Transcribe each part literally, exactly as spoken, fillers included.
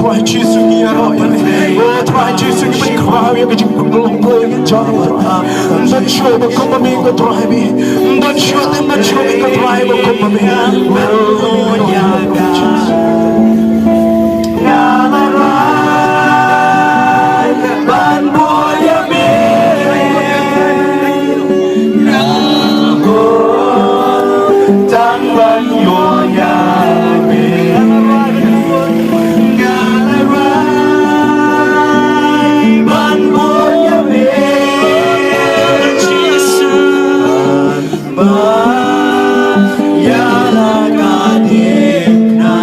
Trai Jisu ngi ïaroh ïa me. O Trai Jisu ngi pynkhraw ïa ka jingpynlong Blei jong me Trai. Ym don shuh ba kum ma me ko Trai me. Ym don shuh te ym don shuh ko Trai ba kum ma me. O Trai Jisu. Nga la rai ban bud ïa me. Nga bud tang ban ïoh ïa me. Nga la rai ban bud ïa me. Jisu. Ba ïa la ka dikna.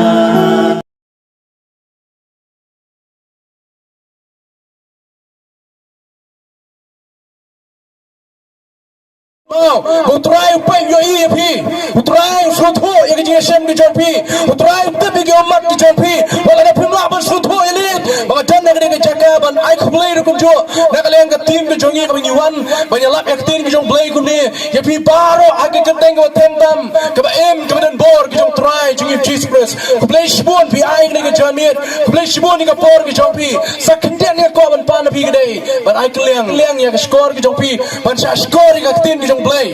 Ba U Trai u peit ïohi ïa phi. U Trai u sngewthuh ïa ka jingïashem ka jong phi. U Trai u tip ïa ki ummat ki jong phi. Wat lada phim lah ban sngewthuh ïa lade, ba nga don ha kane ka jaka ban ai khublei ruh kumjuh na ka liang ka team ka jong ngi kaba ngi wan ban ïalap ïa ka ktien ka jong U Blei kumne. Ïa phi baroh ha ka kyrteng kaba them tam, kaba im, kaba don bor ka jong U Trai jong ngi U Jisu Khrist. Khublei shibun phi ai kane ka janmiet. Khublei shibun ïa ka por ka jong phi. Sa khyndiat nga kwah ban pan na phi ka dei ban ai kylliang, kylliang ïa ka shkor ka jong phi ban shah shkor ïa ka ktien ka jong U Blei.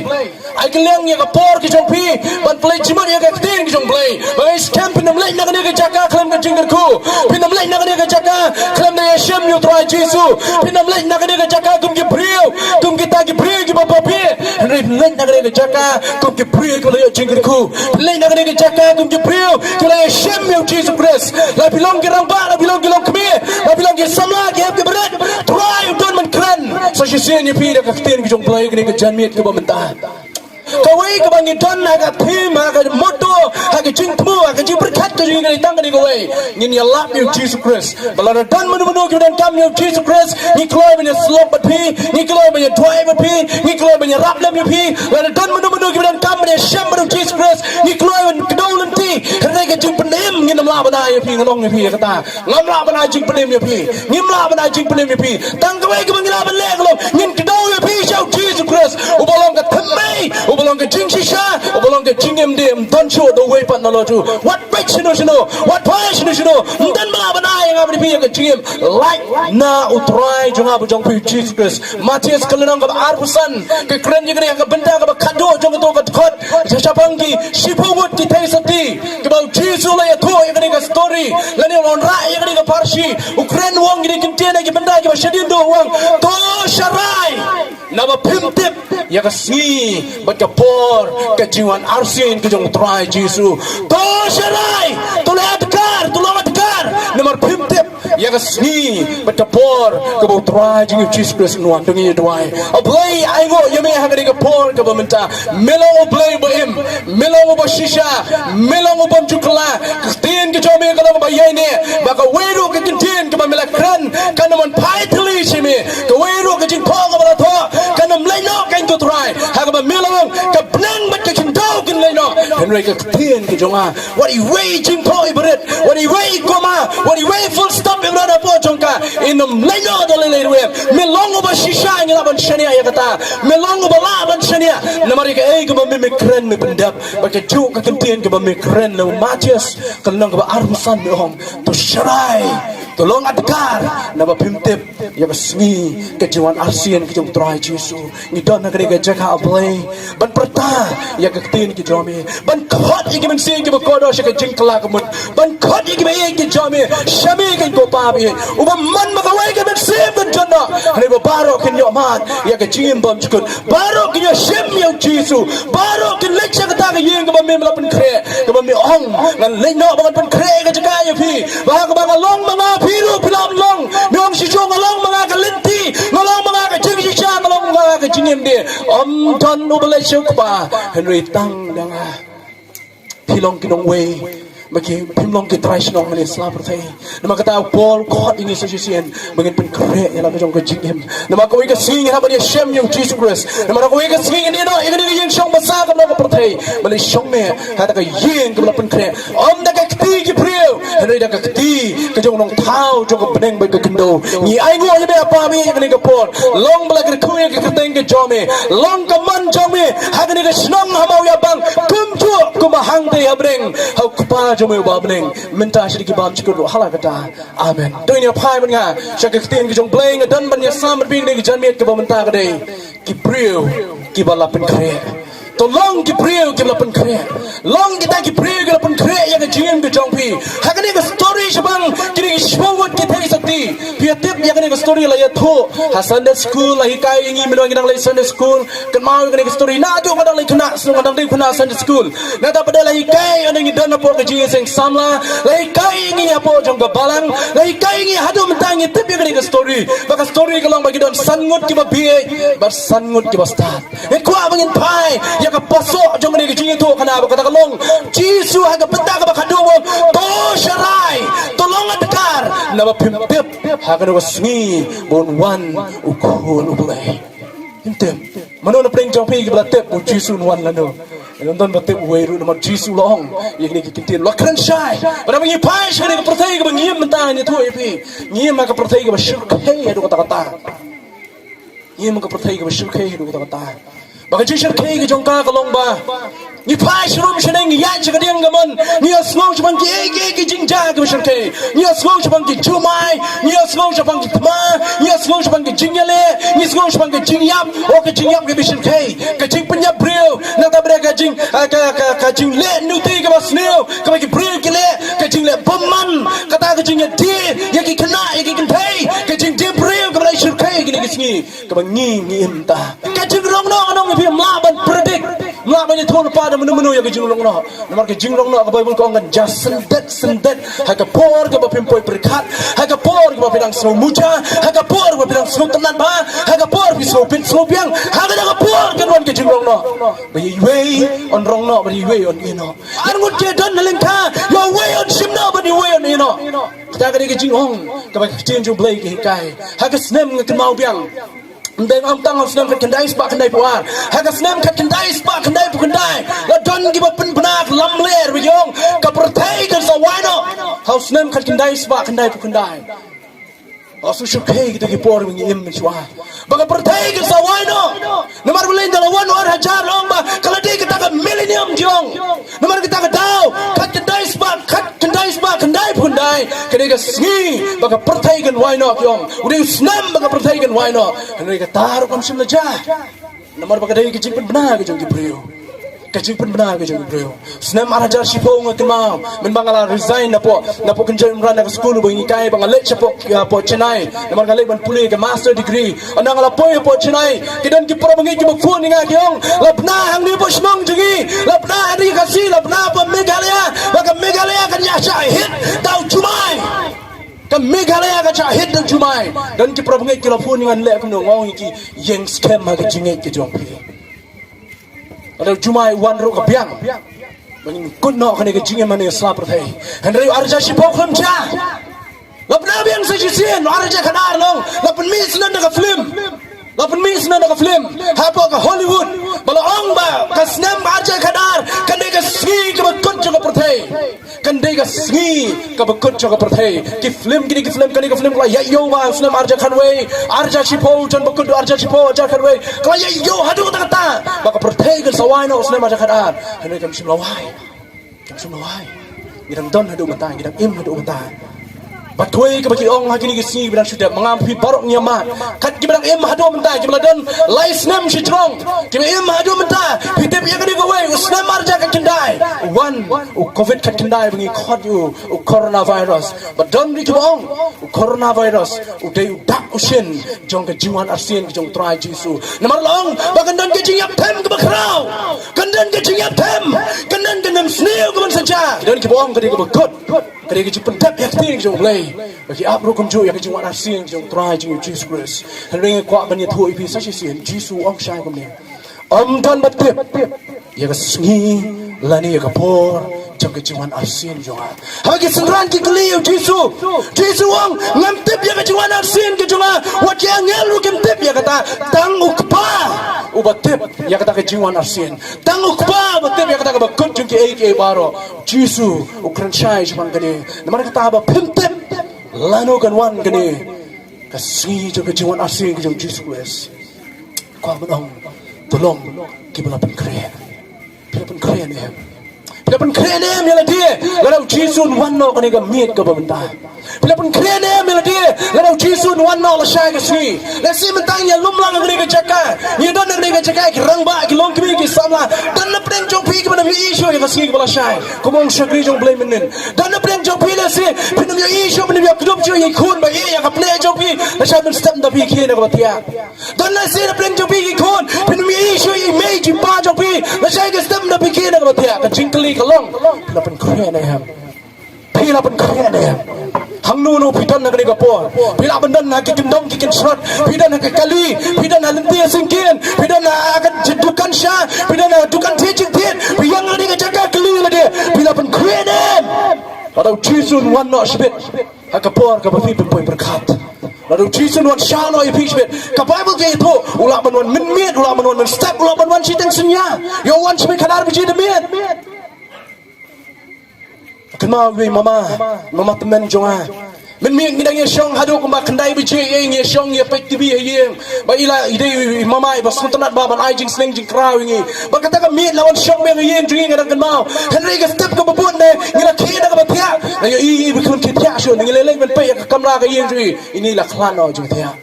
Ai kylliang ïa ka por ka jong phi ban pynleit jingmut ïa ka ktien ka jong U Blei. Ba ngi skhem phin ym leit na kane ka jaka khlem ka jingkyrkhu. Phin ym leit na kane ka jaka khlem da ïashem ïa U Trai Jisu. Phin ym leit na kane ka jaka kum ki briew, kum kita ki briew kiba bapher. Hynrei phin leit na kane ka jaka kum ki briew kiba la ïoh jingkyrkhu. Phin leit na kane ka jaka kum ki briew kiba la ïashem ïa U Jisu Khrist. La phi long ki rangbah, la phi long ki longkmie, la phi long ki samla, ki hep ki barit, Trai u don ban kren sa shisien ïa phi da ka ktien ka jong U Blei kane ka janmiet kaba mynta. Kawei kaba ngi don ha ka theme, ha ka motto, ha ka jingthmu, ha ka jingpyrkhat ka jong ngi ka dei tang kane kawei. Ngin ïalap ïa U Jisu Khrist. Ba lada don mano mano kiba donkam ïa U Jisu Khrist, ngi kloi ban ïasyllok bad phi, ngi kloi ban ïaduwai bad phi, ngi kloi ban ïarap lem ïa phi. Lada don mano mano kiba donkam ban ïashem bad U Jisu Khrist, ngi kloi ban kdew lynti. Hynrei ka jingpynim ngin ym lah ban ai ïa phi, ngan ong ïa phi ïa kata. Ngam lah ban ai jingpynim ïa phi. Ngim lah ban ai jingpynim ïa phi. Tang kawei kaba ngi lah ban leh ka long ngin kdew ïa phi sha U Jisu Khrist, uba long ka thymmei, uba long ka jingshisha, uba long ka jingim, ym don shuh da uwei pat na la jong u. Wat peit shano shano, wat phai shano shano, ym don ba lah ban ai ïa nga bad ïa phi ïa ka jingim. Lait na U Trai jong nga bad jong phi U Jisu Khrist. Mathaios ka lynnong kaba arphew san ka kren ïa kane ha ka bynta kaba khatduh jong kato ka dkhot. Sha shaphang ki shiphew ngut ki theisotti kiba U Jisu u la ïathuh ïa kane ka story lane u la wanrah ïa kane ka pharshi, u kren u ong kine ki ktien ha ki bynta kiba shadien duh, u ong, to sharai naba phim tip ïa ka sngi bad ka por ka jingwan arsien ka jong U Trai Jisu. To sharai, to leh adkar, to long adkar namar phim tip ïa ka sngi bad ka por kaba U Trai jong ngi U Jisu Khrist un wan. To ngin ïa duwai. A Blei, ainguh ïa me ha kane ka por kaba mynta. Me long U Blei uba im, me long uba shisha, me long u bym ju kylla. Ka ktien ka jong me ka long ba ïaineh ba kawei ruh ka ktien kaba me la kren kan ym phai thylli sha me. Kawei ruh ka jingthoh kaba la thoh kan ym leit noh, kan, ko Trai, ha kaba me la ong ka bneng bad ka khyndew kin leit noh, hynrei ka ktien ka jong nga. Wat iwei i jingthoh i barit, wat iwei i comma, wat iwei i full stop i barit hapoh jong ka, in ym leit noh da lei lei ruh em. Me long uba shisha, ngi lah ban shaniah ïa kata. Me long uba lah ban shaniah namar ïa kaei kaba me, me kren, me pyndep. Bad kajuh ka ktien kaba me kren, la Mathaios ka lynnong kaba arphew san me ong, to sharai, to long adkar naba phim tip ïa ka sngi ka jingwan arsien ka jong U Trai Jisu. Ngi don ha kane ka jaka, A Blei, ban pyrta ïa ka ktien ka jong me, ban khot ïa ki mynsiem kiba kordor sha ka jingkylla ka mut, ban khot ïa kiba ïeit ki jong me sha me, kan, ko Pa ba ïeit, uba mon ba kawei ka mynsiem kan jot noh, hynrei ba baroh kin ïohmad ïa ka jingim bymjukut, baroh kin ïashem ïa U Jisu, baroh kin leit sha kata ka ïing kaba me, me la pynkhreh, kaba me ong, ngan leit noh ba ngan pynkhreh ka jaka ïa phi. Ba ha kaba nga long ma nga, phi ruh phi lah ban long. Me ong shisha, nga long ma nga ka lynti, nga long ma nga ka jingshisha, nga long ma nga ka jingim de. Ym don uba leit sha U Kpa hynrei tang da nga. Phi long ki nongwei, ma ki, phim long ki trai shnong hangne sla pyrthei. Namar kata u Paul u khot ïa ngi sa shisien ba ngin pynkhreh ïa la ka jong ka jingim. Namar kawei ka sngi ngin hap ban ïashem ïa U Jisu Khrist. Namar kawei ka sngi ngin ïeh noh ïa kane ka ïing shong basa kaba long ka pyrthei. Balei shong ne ha kata ka ïing kaba la pynkhreh, ym da ka kti ki briew, hynrei da ka kti ka jong u Nongthaw jong ka bneng bad ka khyndew. Ngi ainguh ïa me, A Pa, ïa kane ka por. Long ba la kyrkhu ïa ka kyrteng ka jong me, long ka mon jong me ha kane ka shnong ha Mawïabang, kumjuh kumba hangtei ha bneng ha U Kpa jong me uba ha bneng, mynta sha ki bymjukut ruh ha la katta. Amen. To ngin ïa phai bad nga sha ka ktien ka jong U Blei, nga don ban ïa sam bad phi ha kane ka janmiet kaba mynta ka dei: ki briew kiba la pynkhreh. To long ki briew kiba la pynkhreh. Long kita ki briew kiba la pynkhreh ïa ka jingim ka jong phi. Ha kane ka story shaphang kine ki shiphew ngut ki theisotti, phi ïa tip ïa kane ka story, la ïathuh ha Sunday school, la hikai ïa ngi mynta ngi dang leit Sunday school. Kynmaw ïa kane ka story, naduh nga dang leit khynnah shnong, nga dang dei khynnah Sunday school. Nangta pat la hikai ïa ngi, don hapoh ka jingïaseng samla, la hikai ïa ngi hapoh jong ka balang, la hikai ïa ngi haduh mynta ngi tip ïa kane ka story. Ba ka story ka long ba ki don san ngut kiba bieit bad san ngut kiba stad. Nga kwah ba ngin phai ïa ka pasoh jong kane ka jingïathuhkhana ba kata ka long: Jisu ha ka bynta kaba khatduh u ong, to sharai, to long adkar, naba phim tip ha kano ka sngi ba un wan U Khun U Blei. Ngim tip mano na pdeng jong phi kiba la tip ba U Jisu un wan lano. Ngim don ba tip uwei ruh namar U Jisu u la ong ïa kine ki kyntien, u la kren shai. Bad haba ngi phai sha kane ka pyrthei kaba ngi im mynta, ngi ïathuh ïa phi, ngi im ha ka pyrthei kaba shyrkhei haduh katta katta. Ngi im ha ka pyrthei kaba shyrkhei haduh katta katta. Bad ka jingshyrkhei ka jong ka ka long ba ngi phai sharum shaneng, ngi ïaid sha ka dieng ka mon, ngi ïohsngew shaphang kiei kiei ki jingjia kiba shyrkhei. Ngi ïohsngew shaphang ki jumai, ngi ïohsngew shaphang ki thma, ngi ïohsngew shaphang ki jingïaleh, ngi ïohsngew shaphang ki jingïap. Oh, ka jingïap kaba shyrkhei, ka jingpynïap briew, nangta pat ka jing, ah, ka, ka, ka jingleh nuti kaba sniew kaba ki briew ki leh, ka jingleh bymman, kata ka jingïadie ïa ki khynnah ïa ki kynthei, ka jingdie briew kaba la shyrkhei kine ki sngi kaba ngi, ngi im mynta. Ka jingrong noh, nga ong ïa phi, ym lah ban predict, ym lah ban ïathuh lypa da mano mano ïa ka jingrong noh. Namar ka jingrong noh, ka Baibl ka ong kan jia syndet syndet ha ka por kaba phim poi pyrkhat, ha ka por kaba phi dang sngew muja, ha ka por kaba phi dang sngew tynnad bha, ha ka por phi sngew bit sngew biang, ha kata ka por kan wan ka jingrong noh. Ba ïa iwei yn rong noh, ba ïa iwei yn ïeh noh. Ar ngut ki don ha lyngkha, ïa uwei yn shim noh, ba ïa uwei yn ïeh noh. Kata ka dei ka jingong kaba ka ktien jong U Blei ka hikai. Ha ka snem, nga kynmaw biang, ym dei, nga ong tang ha u snem khatkhyndai spah khyndaiphew ar. Ha ka snem khatkhyndai spah khyndaiphew khyndai, la don kiba pynbna ka lamler ba ki ong ka pyrthei kan sa wai noh. Ha u snem khatkhyndai spah khyndaiphew khyndai. Oh, shu shyrkhei kita ki por ba ngi im mynshuwa, ba ka pyrthei kan sa wai noh. Namar balei? Ynda la wan u ar hajar, la ong ba ka la dei kata ka millennium, ki ong. Namar kata ka daw khatkhyndai spah, khatkhyndai spah khyndaiphew khyndai, ka dei ka sngi ba ka pyrthei kan wai noh, ki ong. U dei u snem ba ka pyrthei kan wai noh. Hynrei kata ruh kam shym la jia. Namar ba ka dei ka jingpynbna ka jong ki briew, ka jingpynbna ka jong ki briew. Snem ar hajar shiphew, nga kynmaw mynba nga la resign napoh, napoh Kynjoh Imran na ka skul ba ngi hikai, ba nga leit shapoh, ah, poh Chennai. Namar nga leit ban pule ka master degree. Ynda nga la poi hapoh Chennai, ki don ki para bangeit kiba phone ïa nga, ki ong, la bna hangne hapoh shnong jong ngi, la bna ha Ri Khasi, la bna hapoh Meghalaya, ba ka Meghalaya kan ïa shah hit da u jumai. Ka Meghalaya ka shah hit da u jumai. Don ki para bangeit ki la phone ïa nga, leh kumno? Nga ong ïa ki, ïeng skhem ha ka jingngeit ka jong phi. Lada u jumai u wan ruh ka biang, ba ngin kut noh kane ka jingim ha kane ka sla pyrthei. Hynrei u ar hajar shiphew khlem jia. La bna biang sa shisien, u ar hajar khatar, long, la pynmih snem da ka film. La pynmih snem da ka film hapoh ka Hollywood, ba la ong ba ka snem ar hajar khatar kan dei ka sngi kaba kut jong ka pyrthei. Kan dei ka sngi kaba kut jong ka pyrthei. Ki film, kine ki film, kane ka film ka la ïaid ïew ba u snem ar hajar khatwei, ar hajar shiphew, jan ba kut ar hajar shiphew, ar hajar khatwei, ka la ïaid ïew haduh katta katta ba ka pyrthei kan sa wai noh u snem ar hajar khatar. Hynrei kam shym la wai. Kam shym la wai. Ngi dang don haduh mynta, ngi dang im haduh mynta. Bad kawei kaba ki ong ha kine ki sngi ba dang shu dep, ma nga ma phi baroh ngi ïa mad, kat kiba dang im haduh mynta, kiba la don lai snem shajrong, kiba im haduh mynta, phi tip ïa kane kawei, u snem ar hajar khatkhyndai, u wan u Covid khatkhyndai ba ngi khot ïa u, u coronavirus. Bad don ruh kiba ong u coronavirus u dei u dak u shin jong ka jingwan arsien ka jong u Trai Jisu. Namar la ong ba kan don ka jingïap them kaba khraw, kan don ka jingïap them, kan don ka nemsniew kaban sa jia. Don kiba ong ka dei kaba kut, ka dei ka jingpyndep ïa ka ktien ka jong U Blei. Ba ki ap ruh kumjuh ïa ka jingwan arsien ka jong u Trai jong ngi u Jisu Khrist. Hynrei nga kwah ban ïathuh ïa phi sa shisien, Jisu u ong shai kumne: Ym don ba tip ïa ka sngi lane ïa ka por jong ka jingwan arsien jong nga. Haba ki synran ki kylli ïa u Jisu, Jisu u ong: Ngam tip ïa ka jingwan arsien ka jong nga, wat ki angel ruh kim tip ïa kata, tang u Kpa uba tip ïa kata ka jingwan arsien. Tang u Kpa uba tip ïa kata kaba kut jong kiei kiei baroh. Jisu u kren shai shaphang kane. Namar kata, haba phim tip lano kan wan kane ka sngi jong ka jingwan arsien ka jong u Jisu Khrist, kwah ban ong, to long kiba la pynkhreh. Phi la pynkhreh ne em? Phi la Pynkhreh ne em ïa lade lada u Jisu un wan noh kane ka miet kaba mynta? Phi la pynkhreh ne em ïa lade lada u Jisu un wan noh lashai ka sngi? Lehse mynta ngi ïalum lang ha kane ka jaka, ngi don ha kane ka jaka ki rangbah, ki longkmie, ki samla. Don na pdeng jong phi kiba nym ïohi shuh ïa ka sngi kaba lashai. Kumba ong shakri jong U Blei mynnin, don na pdeng jong phi lehse phin nym ïohi shuh, phin nym ïakdup shuh ïa ki khun ba ïeh ïa ka pneh jong phi lashai ban step na phi ki khie na kaba thiah. Don lehse na pdeng jong phi ki khun, phin nym ïohi shuh ïa i mei i pa jong phi lashai ka step na phi ki khie na kaba thiah. Ka jingkylli ka long, phi la pynkhreh ne em? Phi la pynkhreh ne em? Hangno hangno phi don ha kane ka por? Phi lah ban don ha ki kyndong ki kynshrot, phi don ha ka kali, phi don ha lynti ha syngkien, phi don ha ka dukan sha, phi don ha dukan thied jingthied, phi ïeng ha kane ka jaka kylli ïa lade, phi la pynkhreh ne em? Lada u Jisu un wan noh shibit ha ka por kaba phi pynpoi pyrkhat, lada u Jisu un wan shah noh ïa phi shibit, ka Baibl ka ïathuh u lah ban wan mynmiet, u lah ban wan mynstep, u lah ban wan shiteng synñia. Ïoh wan shibit khadar baje da miet. Kynmaw ïa i mama, mama tymmen jong nga. Mynmiet ngi dang ïashong haduh kumba khyndai baje ïa ngi ïashong ïa peit T V ha ïing. Ba i la i dei i mama iba sngewtynnat bha ban ai jingsneng jingkraw ïa ngi. Ba kata ka miet la wan shong biang ha ïing jong ngi, nga dang kynmaw. Hynrei ka step kaba bud ne ngi la khie na kaba thiah. Nga ïohi i ba khun khie thiah shuh, ngi leit leit ban peit ïa ka kamra ka ïing jong i. Ini la khlad noh jingthiah.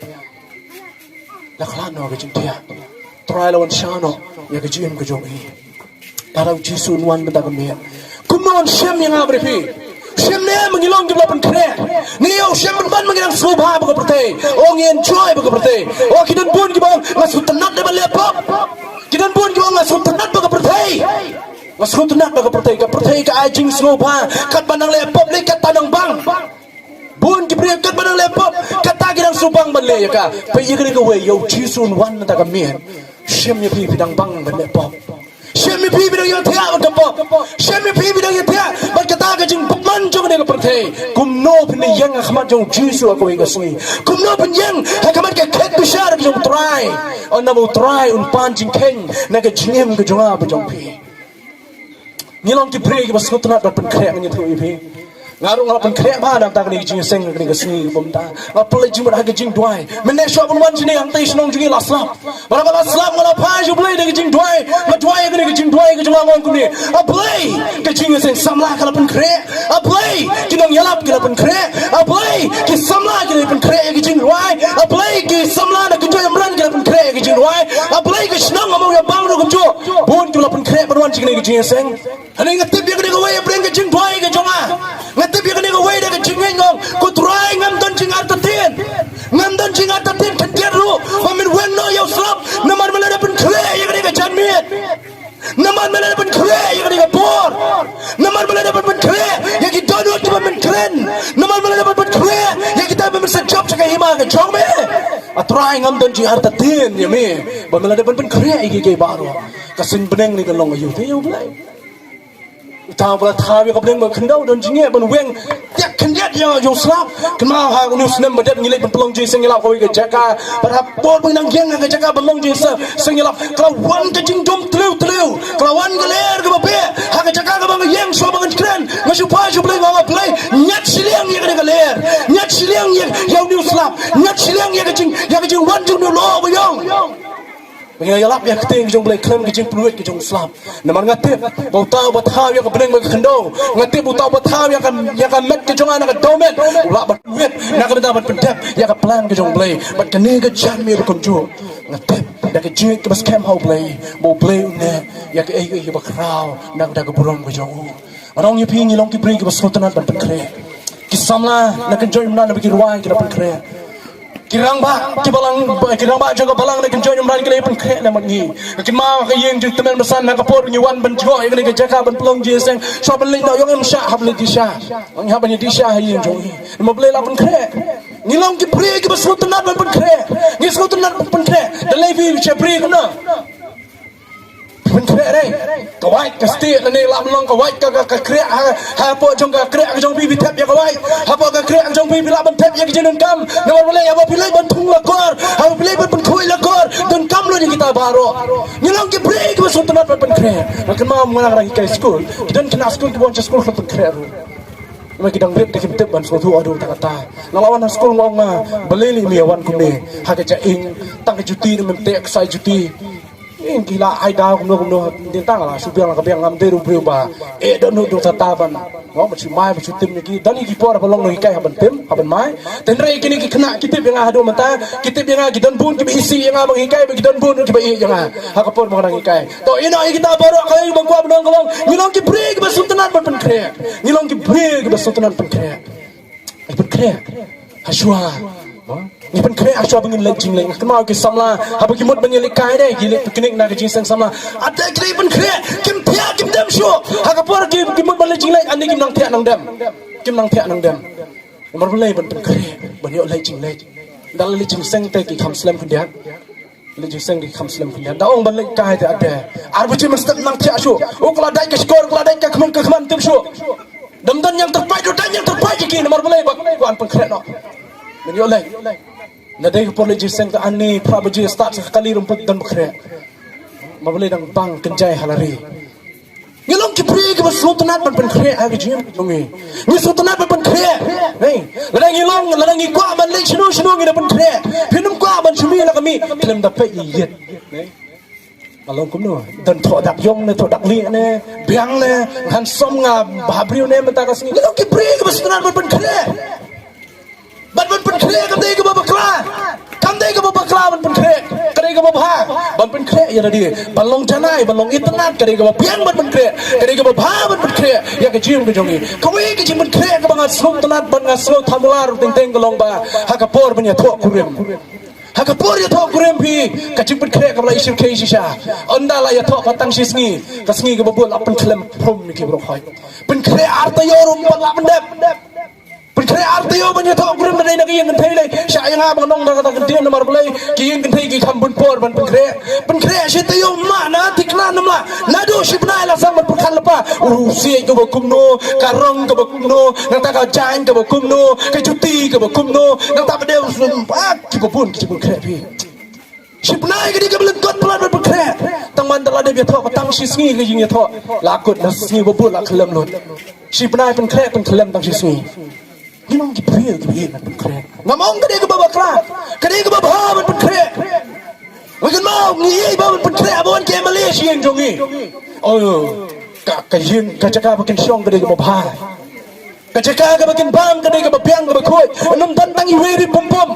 La khlad noh ka jingthiah. Trai la wan shah noh ïa ka jingim ka jong i. Lada u Jisu un wan mynta ka miet, kumno un shem ïa nga bad ïa phi? Shem ne em ba ngi long kiba la pynkhreh? Ngi ïoh shem pynban ba ngi dang sngewbha bad ka pyrthei. O, ngi enjoy bad ka pyrthei. O, ki don bun kiba ong nga sngewtynnat da ban leh pop. Ki don bun kiba ong nga sngewtynnat bad ka pyrthei. Nga sngewtynnat bad ka pyrthei. Ka pyrthei ka ai jingsngewbha. Katba nang leh pop leh, katba nang bang. Bun ki briew katba nang leh pop, kata ki dang shu bang ban leh ïa ka. Peit ïa kane kawei, ïa u Jisu un wan mynta ka miet. Shem ïa phi, phi dang bang ban leh pop? Shem ïa phi, phi dang ïohthiah bad ka pop? Shem ïa phi, phi dang ïohthiah bad kata ka jingbymman jong kane ka pyrthei? Kumno phin ïeng ha khmat jong u Jisu ha kawei ka sngi? Kumno phin ïeng ha khmat ka khet bishar ka jong u Trai? Ynda ba u Trai un pan jingkheiñ na ka jingim ka jong nga bad jong phi. Ngi long ki briew kiba sngewtynnat ban pynkhreh, ngi ïathuh ïa phi. Nga ruh nga la pynkhreh bha na ka bynta kane ka jingïaseng, kane ka sngi kaba mynta. Nga pynleit jingmut ha ka jingduwai. Mynne shuwa ban wan shane hangtei shnong jong ngi la slap. Bad haba la slap nga la phai sha U Blei da ka jingduwai. Nga duwai kane ka jingduwai ka jong nga, nga ong kumne: A Blei, ka jingïaseng samla ka la pynkhreh. A Blei, ki nongïalap ki la pynkhreh. A Blei, ki samla ki la pynkhreh ïa ka jingrwai. A Blei, ki samla na ka jingïamrang ki la pynkhreh ïa ka jingrwai. A Blei, ka shnong ha Mawïabang ruh kumjuh. Bun ki la pynkhreh ban wan sha kane ka jingïaseng. Hynrei nga tip ïa kane kawei hapdeng ka jingduwai ka jong nga. Nga tip ïa kane kawei da ka jingngeit, nga ong, ko Trai, ngam don jingartatien. Ngam don jingartatien khyndiat ruh ba men wan noh ïa u slap. Namar men la dep pynkhreh ïa kane ka janmiet. Namar men la dep pynkhreh ïa kane ka por. Namar men la dep pynkhreh ïa ki dohnud kiba men kren. Namar men la dep pynkhreh ïa kita ba men sa jop sha ka hima ka jong me. A Trai, ngam don jingartatien ïa me ba men la dep pynkhreh ïa kiei kiei baroh. Ka seng bneng ne ka long aïu te ïa U Blei? Uta uba la thaw ïa ka bneng bad ka khyndew don jingeh ban weng tiak khyndiat ïa u slap. Kynmaw ha une u snem ba dep ngi leit ban pynlong jingseng ïalap ha kawei ka jaka. Bad ha por ba ngi dang ïeng ha ka jaka ban long jingseng ïalap, ka la wan ka jingdum tliw tliw. Ka la wan ka lyer kaba beh ha ka jaka kaba nga ïeng shuwa ba ngan kren. Nga shu phai sha U Blei, nga ong, A Blei, ñiad shiliang ïa kane ka lyer. Ñiad shiliang ïa, ïa une u slap. Ñiad shiliang ïa ka jing, ïa ka jingwan jong une u lyoh ba ïong. Ba ngi la ïalap ïa ka ktien ka jong U Blei khlem ka jingpynwit ka jong u slap. Namar nga tip ba uta uba thaw ïa ka bneng bad ka khyndew, nga tip ba uta uba thaw ïa ka, ïa ka met ka jong nga na ka dewmet, u lah ban pynwit na ka bynta ban pyndep ïa ka plan ka jong U Blei bad kane ka janmiet ruh kumjuh. Nga tip da ka jingngeit kaba skhem ha U Blei ba U Blei un leh ïa kaei kaei kaba khraw na ka bynta ka burom ka jong u. Nga ong ïa phi, ngi long ki briew kiba sngewtynnat ban pynkhreh. Ki samla na ka jingim na, na ki rwai ki la pynkhreh. Ki rangbah, ki balang, ki rangbah jong ka balang na ka jingim na ki la pynkhreh na mat ngi. Ki ma ka ïing jong tymmen basan na ka por ngi wan ban jngoh ïa kane ka jaka ban pynlong jingseng. Shuwa ban leit noh, ong em shah, hap leit dih sha. Ong hap ban dih sha ha ïing jong ngi. Namar U Blei la pynkhreh. Ngi long ki briew kiba sngewtynnat ban pynkhreh. Ngi sngewtynnat ban pynkhreh. Da lei phi sha briew kumno? Pynkhreh re. Ka wait ka stieh lane lah ban long ka wait ka, ka, ka kriah ha, hapoh jong ka kriah ka jong phi, phi thep ïa ka wait. Hapoh ka kriah ka jong phi, phi lah ban thep ïa ka jingdonkam. Namar balei? Haba phi leit ban thung la kor, haba phi leit ban pynkhuid la kor, donkam lut ïa kita baroh. Ngi long ki briew kiba sngewtynnat ban pynkhreh. Nga kynmaw mynta nga dang hikai skul, ki don khynnah skul kiba wan sha skul khlem pynkhreh ruh. Namar ki dang rit, te kim tip ban sngewthuh haduh katta katta. Nga la wan ha skul, nga ong, balei lei me wan kumne ha ka jaiñ, tang ka juti ne mem teh ksai juti. Ïn ki la ai daw kumno kumno, dei tang la shu biang la ka biang, ngam dei ruh briew ba eh dohnud doh tata ban, mo, ban shu mai ban shu tim ïa ki. Don ïa ki por haba long nonghikai haban tim haban mai. Hynrei kine ki khynnah ki tip ïa nga haduh mynta, ki tip ïa nga, ki don bun kiba isih ïa nga ban hikai bad ki don bun kiba ïeit ïa nga ha ka por ba nga dang hikai. To ïa no ïa kita baroh, ka ïa ba kwah ban ong ka long, ngi long ki briew kiba sngewtynnat ban pynkhreh. Ngi long ki briew kiba sngewtynnat pynkhreh. Ngi pynkhreh ha shuwa. Ngi pynkhreh ha shuwa ba ngin leit jingleit. Nga kynmaw ki samla haba ki mut ban ïaleit kai de, ki leit picnic na ka jingïaseng samla. Ate ki leit pynkhreh, kim thiah kim dem shuh. Ha ka por ki, ki mut ban leit jingleit, ani kim nang thiah nang dem. Kim nang thiah nang dem. Namar balei? Ban pynkhreh, ban ïoh leit jingleit. Da la leit jingseng te ki kham slem khyndiat. Leit jingseng te ki kham slem khyndiat. Da ong ban leit kai te ate, ar baje mynstep nang thiah shuh. U ka la dait ka shkor, u ka la dait ka khmih ka khman tip shuh. Dam don ñiang tyrpait, dam don ñiang tyrpait ïa ki, namar balei? Ba wan pynkhreh noh. Ban ïoh leit. Na dei ka por leit jingseng te ani phra baje start sa ka kali rumput don ba khreh. Namar balei? Dang bang kynjai ha la ri. Ngi long ki briew kiba sngewtynnat ban pynkhreh ha ka jingim jong ngi. Ngi sngewtynnat ban pynkhreh. Hei, lada ngi long, lada ngi kwah ban leit shano shano ngi da pynkhreh. Phin ym kwah ban shu mih la ka mih, khlem da peit ïa ïit. Hei. Nga long kumno? Don thoh dak ïong ne, thoh dak lieh ne, biang ne, handsome nga, bha briew ne, mynta ka sngi. Ngi long ki briew kiba sngewtynnat ban pynkhreh. Bad ban pynkhreh kam dei kaba bakla. Kam dei kaba bakla ban pynkhreh. Ka dei kaba bha ban pynkhreh ïa lade. Ban long janai, ban long itynnat, ka dei kaba biang ban pynkhreh. Ka dei kaba bha ban pynkhreh ïa ka jingim ka jong ngi. Kawei ka jingpynkhreh kaba nga sngewtynnat bad nga sngew thamula ruh teng teng ka long ba ha ka por ban ïathoh kurim. Ha ka por ïathoh kurim phi, ka jingpynkhreh kaba la ïashim khie shisha. Ynda la ïathoh ka tang shi sngi, ka sngi kaba bud la pynkhlem phrom ïa ki baroh khoit. Pynkhreh ar taïew ruh ym pat lah ban dep. Pynkhreh ar taïew ban ïathoh kurim, da dei na ka ïing kynthei lei. Shah ïa nga ban ong da kata ka ktien, namar balei? Ki ïing kynthei ki kham bun por ban pynkhreh. Pynkhreh shi taïew, ma na thikna namar naduh shi bnai la sdang ban pynkhat lypa. U siej kaba kumno, ka rong kaba kumno, nangta ka jaiñ kaba kumno, ka juti kaba kumno, nangta ba dei u sum, ah, kiba bun ki jingpynkhreh phi. Shi bnai ka dei kaba lyngkot palat ban pynkhreh. Tang man da la dep ïathoh ka tang shi sngi ka jingïathoh, la kut na sngi ba bud la khlem lut. Shi bnai pynkhreh, pynkhlem tang shi sngi. Ngi long ki briew kiba ïeit ban pynkhreh. Ngam ong ka dei kaba bakla, ka dei kaba bha ban pynkhreh. Nga kynmaw ngi ïeit bha ban pynkhreh haba wan ki M L A sha ïing jong ngi. Oh, ka, ka ïing, ka jaka ba kin shong ka dei kaba bha. Ka jaka kaba kin bam ka dei kaba biang kaba khuid. Ym don tang iwei ri pum pum.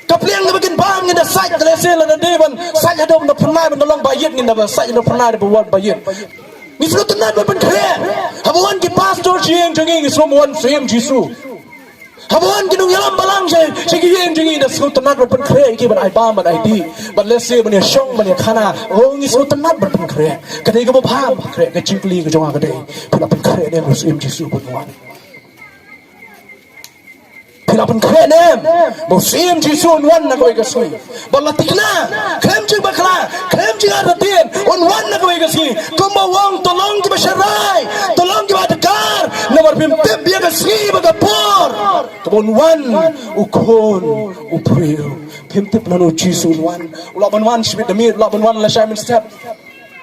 Ka pliang kaba kin bam ngin da sait, lehse lada dei ban sait haduh na phyrnai ban da long ba ïit, ngin da ba sait haduh phyrnai da ba wan ba ïit. Ngi sngewtynnat ban pynkhreh. Haba wan ki pastor sha ïing jong ngi, ngi sngewbha wan sha ïing Jisu. Haba wan ki nongïalam balang sha, sha ki ïing jong ngi, da sngewtynnat ban pynkhreh ïa ki, ban ai bam, ban ai dih, ban lehse ban ïashong, ban ïakhana. Oh, ngi sngewtynnat ban pynkhreh. Ka dei kaba bha ban pynkhreh. Ka jingkylli ka jong nga ka dei, phi la pynkhreh ne em ba u Syiem Jisu un wan? Phi la pynkhreh ne em ba u Syiem Jisu un wan na kawei ka sngi? Ba la thikna, khlem jingbakla, khlem jingartatien, un wan na kawei ka sngi. Kumba ong, to long kiba sharai, to long kiba adkar, namar phim tip ïa ka sngi bad ka por kaba un wan U Khun u briew. Phim tip lano u Jisu un wan. U lah ban wan shibit da miet, u lah ban wan lashai mynstep.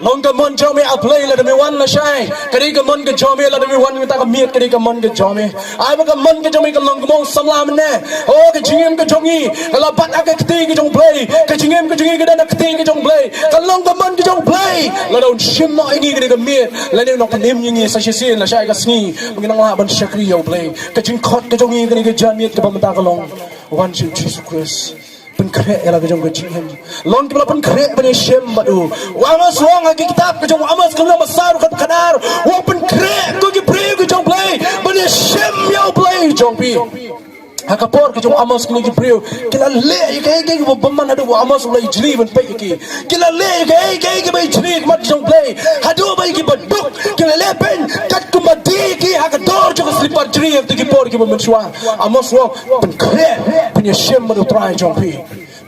Long ka mon jong me, A Blei, lada me wan lashai. Ka dei ka mon ka jong me, lada me wan mynta ka miet, ka dei ka mon ka jong me. Ai ba ka mon ka jong me kan long ka mon samla mynne. Oh, ka jingim ka jong ngi ka la bat ha ka kti ka jong U Blei. Ka jingim ka jong ngi ka don ha ka kti ka jong U Blei. Kan long ka mon ka jong U Blei lada un shim noh ïa ngi, ka dei ka miet, lane un nang pynim ïa ngi sa shisien lashai ka sngi ba ngin nang lah ban shakri ïa U Blei. Ka jingkhot ka jong ngi ka dei ka janmiet kaba mynta ka long, wan sha u Jisu Khrist. Pynkhreh ïa la ka jong ka jingim. Long kiba la pynkhreh ban ïashem bad u. U Amos u ong ha ki kitab ka jong u Amos ka lynnong ba saw, dkhot khatar, u ong pynkhreh ko ki briew ka jong U Blei ban ïashem ïa U Blei jong phi. Ha ka por ka jong u Amos kine ki briew ki la leh ïa kaei kaei kaba bymman haduh ba u Amos u la ïajli ban peit ïa ki. Ki la leh ïa kaei kaei kaba ïajli ha khmat ka jong U Blei haduh ba ïa kiba duk ki la leh beiñ katkum ba die ïa ki ha ka dor jong ka slipar jri ha kito ki por kiba mynshuwa. Amos u ong pynkhreh ban ïashem bad U Trai jong phi.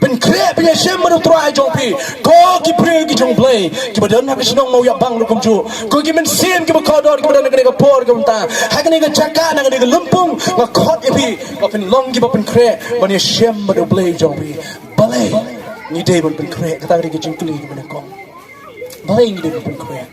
Pynkhreh ban ïashem bad U Trai jong phi. Ko ki briew ki jong U Blei kiba don ha ka shnong Mawïaphang ruh kumjuh. Ko ki mynsiem kiba kordor kiba don ha kane ka por kaba mynta, ha kane ka jaka, na kane ka lympung, nga khot ïa phi ba phin long kiba pynkhreh ban ïashem bad U Blei jong phi. Balei ngi dei ban pynkhreh? Kata ka dei ka jingkylli kaba nyngkong. Balei ngi dei ban pynkhreh?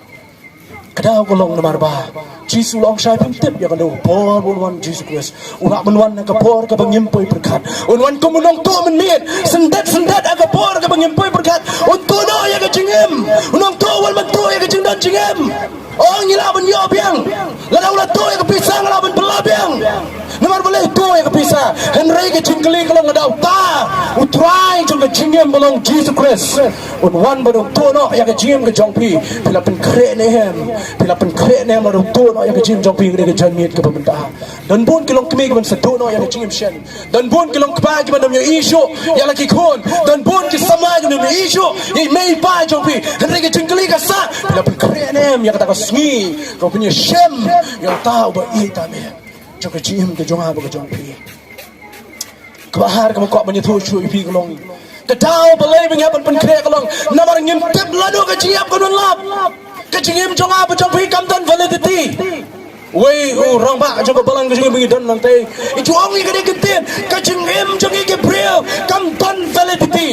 Ka daw ka long namar ba Jisu u la ong shai, phim tip ïa kano ka por ba un wan Jisu Khrist. U lah ban wan ha ka por kaba ngim poi pyrkhat. Un wan kum u nongtuh mynmiet, syndet syndet ha ka por kaba ngim poi pyrkhat. Un tuh noh ïa ka jingim. U nongtuh u wan ban tuh ïa ka jingdon jingim. Ong ngi lah ban ïoh biang. Lada u la tuh ïa ka pisa nga lah ban bylla biang. Namar balei u tuh ïa ka pisa? Hynrei ka jingkylli ka long, lada uta u Trai jong ka jingim ba long Jisu Khrist un wan ban tuh noh ïa ka jingim ka jong phi, phi la pynkhreh ne em? Phi la pynkhreh ne em lada u tuh noh ïa ka jingim jong phi ha ka janmiet kaba mynta? Don bun ki longkmie kiban sa tuh noh ïa ka jingim shen. Don bun ki longkpa kiban ym ïohi shuh ïa la ki khun. Don bun ki samla kiban ym ïohi shuh ïa i mei i pa jong phi. Hynrei ka jingkylli ka sah, phi la pynkhreh ne em ïa kata ka sngi kaba phin ïashem ïa uta uba ïeit tam eh jong ka jingim ka jong nga bad ka jong phi? Kaba ar kaba kwah ban ïathuh shuh ïa phi ka long, ka daw balei ba ngi hap ban pynkhreh ka long namar ngim tip lano ka jingïap kan wan lap. Ka jingim jong nga bad jong phi kam don validity. Wei u rangbah jong ka balang ka jingim ba ngi don nangtei i ju ong ïa kane ka ktien, ka jingim jong ngi ki briew kam don validity.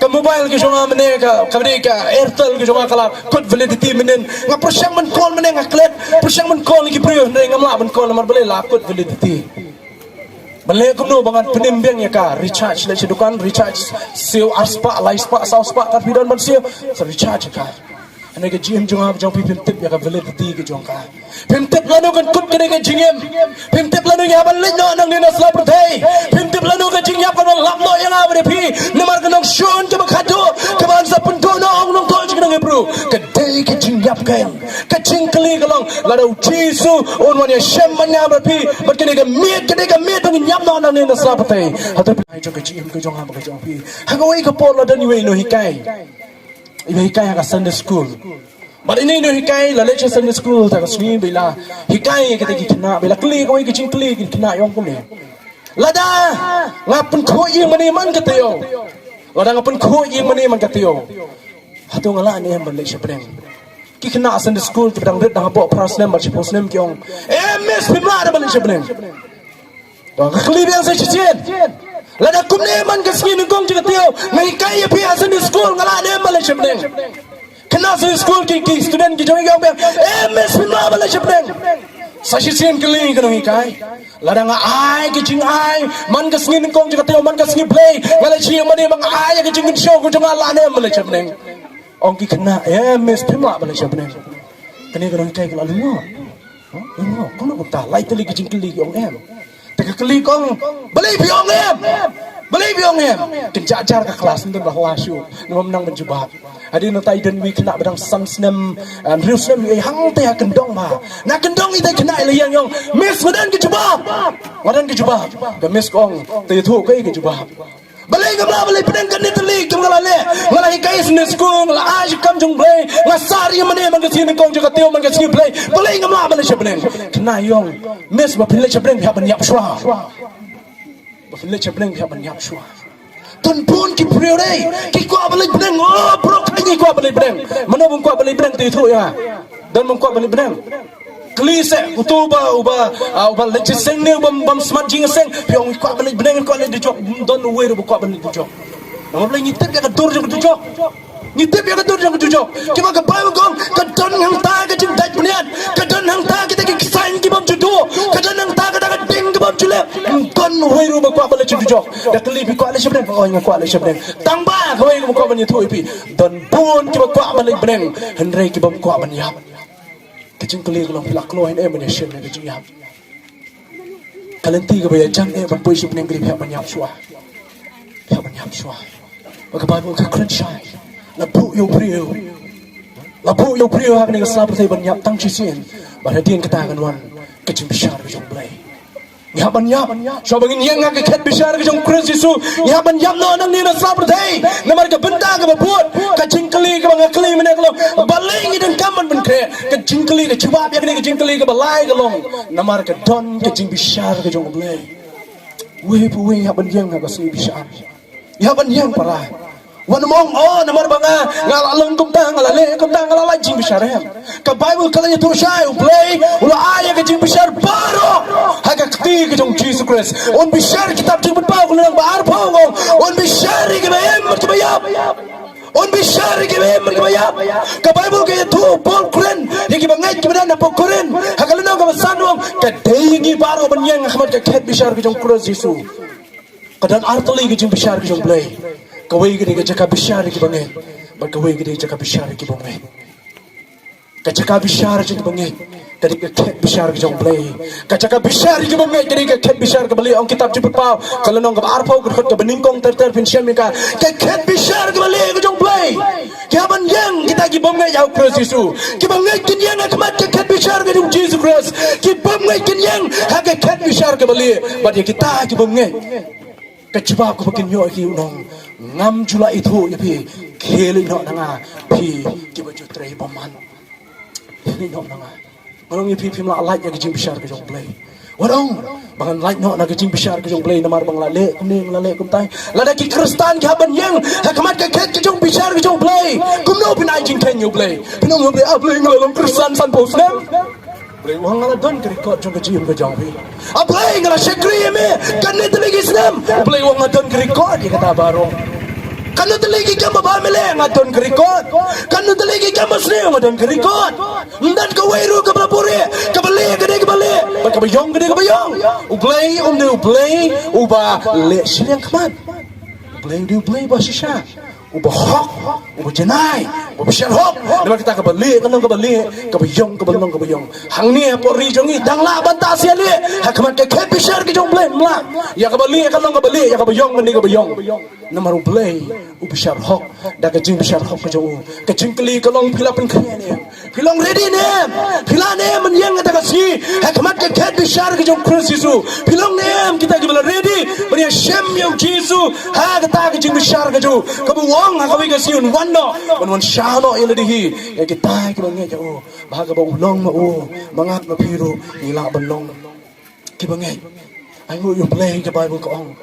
Ka mobile ka jong nga mynne, ka, ka dei ka Airtel ka jong nga, ka la kut validity mynnin. Nga pyrshang ban call mynne nga klet, pyrshang ban call ïa ki briew hynrei ngam lah ban call namar balei? La kut validity. Balei kumno ba ngan pynim biang ïa ka? Recharge leit sha dukan, recharge siew ar spah, lai spah, saw spah, kat phi don ban siew, sa recharge ïa ka. Hynrei ka jingim jong nga bad jong phi, phim tip ïa ka validity ka jong ka. Phim tip lano kan kut kane ka jingim. Phim tip lano ngi hap ban leit noh nangne na sla pyrthei. Phim tip lano ka jingïap kan wan lap noh ïa nga bad ïa phi. Namar ka nongshun kaba khadduh kaba yn sa pynduh noh ong nongtuh jong ki nongïap ruh, ka dei ka jingïap kein. Ka jingkylli ka long, lada u Jisu un wan ïashem bad nga bad phi bad kane ka miet, kane ka miet ba ngin ïap noh nangne na sla pyrthei, hato phi, ai jong ka jingim ka jong nga bad ka jong phi? Ha kawei ka por la don iwei i nonghikai iba hikai ha ka Sunday school. Bad ine i nonghikai la leit sha Sunday school ha ka sngi ba i la hikai ïa kita ki khynnah, ba i la kylli kawei ka jingkylli ïa ki khynnah, i ong kumne, lada nga pynkhuid ïing mane man ka taïew, lada nga pynkhuid ïing mane man ka taïew, hato nga lah ne em ban leit sha bneng? Ki khynnah Sunday school kiba dang rit dang hapoh phra snem bad shiphew snem ki ong, eh miss, phim lah ban leit sha bneng. Nga kylli biang sa shisien, lada kumne man ka sngi nyngkong jong ka taïew, nga hikai ïa phi ha Sunday school, nga lah ne em ban leit sha bneng? Khynnah Sunday school ki, ki student ki jong ngi ki ong biang, eh miss, phim lah ban leit sha bneng. Sa shisien kylli ka nonghikai, lada nga ai ka jingai man ka sngi nyngkong jong ka taïew, man ka sngi Blei, nga leit sha ïing mane, ba nga ai ïa ka jingkynshew ka jong nga, lah ne em ban leit sha bneng? Ong ki khynnah, eh miss, phim lah ban leit sha bneng. Kane ka nonghikai ka la lyngngoh. Lyngngoh kumno kumta, lai tylli ki jingkylli ki ong em. Te ka kylli ka ong, balei phi ong em? Balei phi ong em? Kynja jar ka klas, ym don ba hla shuh, ym nang ban jubab. Hadien nangta i don iwei i khynnah ba dang san snem, hynriew snem, i hangta ha kyndong ba, na kyndong ita i khynnah i la ïeng, i ong, miss, nga don ka jubab. Nga don ka jubab. Ka miss ka ong, te ïathuh kaei ka jubab? Balei ngam lah ban leit bneng kane tylli kum nga la leh? Nga la hikai Sunday school, nga la ai kam jong Blei, nga sah ïing mane man ka sngi nyngkong jong ka taïew, man ka sngi Blei. Balei ngam lah ban leit sha bneng? Khynnah i ong, miss, ba phin leit sha bneng phi hap ban ïap shuwa. Ba phin leit sha bneng phi hap ban ïap shuwa. Don bun ki briew dei ki kwah ban leit bneng. Oh bro, ngi kwah ban leit bneng. Mano bym kwah ban leit bneng, te ïathuh ïa nga. Don bym kwah ban leit bneng? Kylli seh uto uba, uba, ah, uba leit seng ne uba, bym smat jingïaseng, phi ong kwah ban leit bneng, kwah leit dujok. Don uwei ruh ba kwah ban leit dujok. Namar balei? Ngi tip ïa ka dur jong ka dujok. Ngi tip ïa ka dur jong ka dujok. Kiba ka Baibl ka ong, ka don hangta ka jingdait bniat, ka don hangta kita ki ksain ki bym ju duh, ka don hangta kata ka ding ka bym ju leh. Don uwei ruh ba kwah ban leit sha dujok. Da kylli, phi kwah leit sha bneng? Oi, nga kwah leit sha bneng. Tang ba kawei kaba kwah ban ïathuh ïa phi, don bun kiba kwah ban leit bneng hynrei ki bym kwah ban ïap. Ka jingkylli ka long, phi la kloi ne em ban ïashem ïa ka jingïap? Ka lynti kaba ïajan eh ban poi sha bneng, ka dei phi hap ban ïap shuwa. Phi hap ban ïap shuwa. Ba ka Baibl ka kren shai, la buh ïa u briew, la buh ïa u briew ha kane ka sla pyrthei ban ïap tang shisien, bad hadien kata kan wan ka jingbishar ka jong U Blei. Ngi hap ban ïap. Shuwa ba ngin ïeng ha ka khet bishar ka jong U Khrist Jisu, ngi hap ban ïap noh nangne na sla pyrthei. Namar ka bynta kaba bud, ka jingkylli kaba nga kylli mynne ka long, balei ngi donkam ban pynkhreh? Ka jingkylli, ka jubab ïa kane ka jingkylli kaba lai ka long, namar ka don ka jingbishar ka jong U Blei. Uwei pa uwei ngi hap ban ïeng ha ka sngi bishar. Ïa ban ïeng para. Wat nym ong, oh, namar ba nga, nga la long kumta, nga la leh kumta, nga la lait jingbishar, em. Ka Baibl ka la ïathuh shai, U Blei u la ai ïa ka jingbishar baroh ha ka kti ka jong U Jisu Khrist. Un bishar, kitab Jingpynpaw ka lynnong ba arphew ka ong, un bishar ïa kiba im bad kiba ïap. Un bishar ïa kiba im bad kiba ïap. Ka Baibl ka ïathuh u Paul Korinth ïa kiba ngeit kiba don hapoh Korinth. Ha ka lynnong kaba san u ong, ka dei ïa ngi baroh ban ïeng ha khmat ka khet bishar ka jong U Khrist Jisu. Ka don ar tylli ka jingbishar ka jong U Blei. Kawei ka dei ka jaka bishar ïa kiba ngeit, bad kawei ka dei ka jaka bishar ïa kiba ngeit. Ka jaka bishar jong kiba ngeit ka dei ka khet bishar ka jong U Blei. Ka jaka bishar jong kiba ngeit ka dei ka khet bishar kaba lieh. Ong kitab Jingpynpaw ka lynnong kaba arphew ka dkhot kaba nyngkong ter ter, phin shem ïa ka. Ka khet bishar kaba lieh ka jong U Blei. Ki hap ban ïeng kita ki bym ngeit ha U Khrist Jisu. Kiba ngeit kin ïeng ha khmat ka khet bishar ka jong U Jisu Khrist. Ki bym ngeit kin ïeng ha ka khet bishar kaba lieh. Bad ïa kita ki bym ngeit, ka jubab kaba kin ïoh ïa ki, un ong, ngam ju lah ithuh ïa phi, khie leit noh na nga, phi kiba ju trei bymman. Khie leit noh na nga. Nga ong ïa phi, phim lah lait ïa ka jingbishar ka jong U Blei. Wat ong ba ngan lait noh na ka jingbishar ka jong U Blei namar ba nga la leh kumne, nga la leh kumtai. Lada ki Khristan ki hap ban ïeng ha khmat ka khet ka jingbishar ka jong U Blei, kumno phin ai jingkheiñ ïa U Blei? Phin ong ïa U Blei, "A Blei, nga la long Khristan sanphew snem." Blei u ong, "Nga la don ka record jong ka jingim ka jong phi." "A Blei, nga la shakri ïa me katne tylli ki snem." Blei u ong, "Nga don ka record ïa kata baroh. Katne tylli ki kam ba bha me leh, nga don ka record. Katne tylli ki kam ba sniew, nga don ka record. Ym don kawei ruh kaba la buhrieh, kaba lieh ka dei kaba lieh, bad kaba ïong ka dei kaba ïong." U Blei um dei U Blei uba leh shiliang khmat. U Blei u dei U Blei ba shisha, uba hok, uba janai, uba bishar hok. Namar kata, kaba lieh kan long kaba lieh, kaba ïong kan long kaba ïong. Hangne hapoh ri jong ngi dang lah ban tah sia lieh ha khmat ka khet bishar ka jong U Blei? Ym lah. Ïa kaba lieh kan long kaba lieh, ïa kaba ïong kan long kaba ïong. Namar U Blei u bishar hok da ka jingbishar hok ka jong u. Ka jingkylli ka long, phi la pynkhreh ne em? Phi long ready ne em? Phi lah ne em ban ïeng ha kata ka sngi ha khmat ka khet bishar ka jong U Khrist Jisu? Phi long ne em kita kiba la ready ban ïashem ïa U Jisu ha kata ka jingbishar ka jong u, kaba u ong ha kawei ka sngi un wan noh, un wan shah noh ïa lade hi, ïa kita kiba ngeit ïa u, ba ha kaba u long ma u, ma nga ma phi ruh ngi lah ban long kiba ngeit. Ai nguh ïa U Blei, ka Baibl ka ong,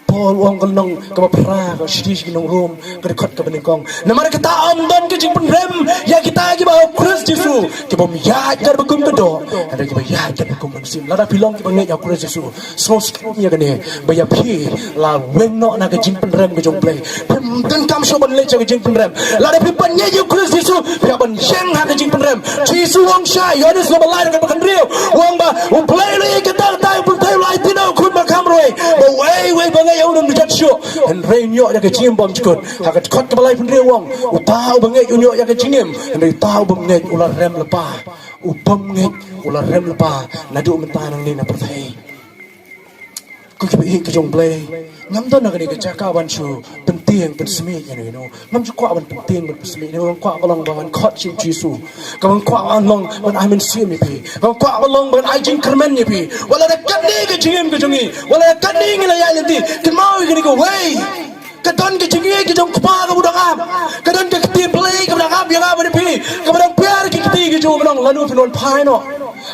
Paul u ong, ka lynnong kaba phra, ka shithi sha ki nong Rom, ka dkhot kaba nyngkong, namar kata ym don ka jingpynrem ïa kita kiba ha U Khrist Jisu, ki bym ïaid katba kum ka doh, hynrei kiba ïaid katba kum ka mynsiem. Lada phi long kiba ngeit ha U Khrist Jisu, sngewsih ïa kane, ba ïa phi la weng noh na ka jingpynrem ka jong U Blei. Phim donkam shuh ban leit sha ka jingpynrem. Lada phi pynïaid ïa U Khrist Jisu, phi hap ban ïeng ha ka jingpynrem. Jisu u ong shai, Ïoannis lynnong ba lai, dkhot ba khathynriew, u ong ba U Blei u la ïeit kata, kata u pynthei, u la ai tynrai u khun ba kham rwai, ba uwei uwei ba ngeit ïa u un ym jot shuh, hynrei un ïoh ïa ka jingim bymjukut. Ha ka dkhot kaba laiphew hynriew u ong, uta uba ngeit un ïoh ïa ka jingim, hynrei uta u bym ngeit u la rem lypa. U bym ngeit u la rem lypa naduh mynta nangne na pyrthei. Ko kiba ïeit ka jong U Blei, ngam don ha kane ka jaka ban shu pyntieng pynsmit ïano ïano. Ngam ju kwah ban pyntieng ban pynsmit ïano. Nga kwah ka long ba ngan khot sha U Jisu. Ka, nga kwah ka long ban ai mynsiem ïa phi. Nga kwah ka long ban ai jingkyrmen ïa phi. Wat la da katne ka jingim ka jong ngi, wat la da katne ngi la ïaid lynti, kynmaw ïa kane kawei. Ka don ka jingïeit ka jong U Kpa kaba dang ap. Ka don ka kti Blei kaba dang ap ïa nga bad ïa phi, kaba dang pher ki kti ki jong u, ba ong, lano phin wan phai noh?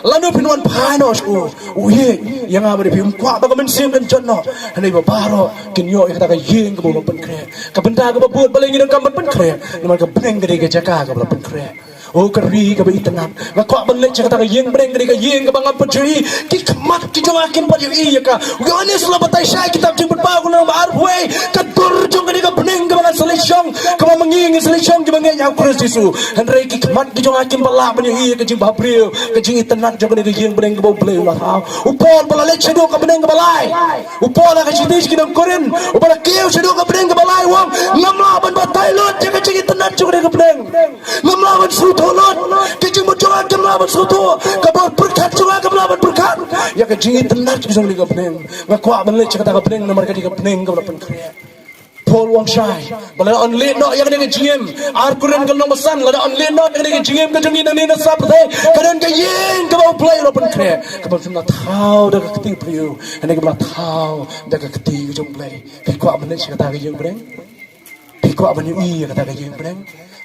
Lano phin wan phai noh sha u? U ïeit ïa nga bad ïa phi, um kwah ba ka mynsiem kan jot noh, hynrei ba baroh kin ïoh ïa kata ka ïing kaba u la pynkhreh. Ka bynta kaba bud balei ngi donkam ban pynkhreh? Namar ka bneng ka dei ka jaka kaba la pynkhreh. O ka ri kaba itynnad, nga kwah ban leit sha kata ka ïing bneng, ka dei ka ïing kaba ngam pat ju ïohi. Ki khmat ki jong nga kim pat ïohi ïa ka. U Ïoannis u la batai shai, kitab Jingpynpaw ka lynnong ba arphew wei, ka dur jong ka dei ka bneng kaba ngan sa leit shong, kaba ma ngi ngin sa leit shong kiba ngeit ha U Khrist Jisu. Hynrei ki khmat ki jong nga kim pat lah ban ïohi ïa ka jingbahabriew, ka jingitynnad jong ka dei ka ïing bneng kaba U Blei u la thaw. U Paul ba la leit shaduh ka bneng kaba lai, u Paul ha ka shithi sha ki nong Korinth, uba la kiew shaduh ka bneng kaba lai, u ong, ngam lah ban batai lut ïa ka jingitynnad jong ka dei ka bneng. Ngam lah ban sngewthuh lut. Ka jingmut jong nga kam lah ban sngewthuh. Ka bor pyrkhat jong nga kam lah ban pyrkhat ïa ka jingitynnad jong kane ka bneng. Nga kwah ban leit sha kata ka bneng namar ka dei ka bneng kaba la pynkhreh. Paul u ong shai ba lada yn leit noh ïa kane ka jingim, Ar Korinth ka lynnong ba san, lada yn leit noh ïa kane ka jingim ka jong ngi nangne na sla pyrthei, ka don ka ïing kaba U Blei u la pynkhreh, kaba phim la thaw da ka kti briew, hynrei kaba la thaw da ka kti ka jong U Blei. Phi kwah ban leit sha kata ka ïing bneng? Phi kwah ban ïohi ïa kata ka ïing bneng?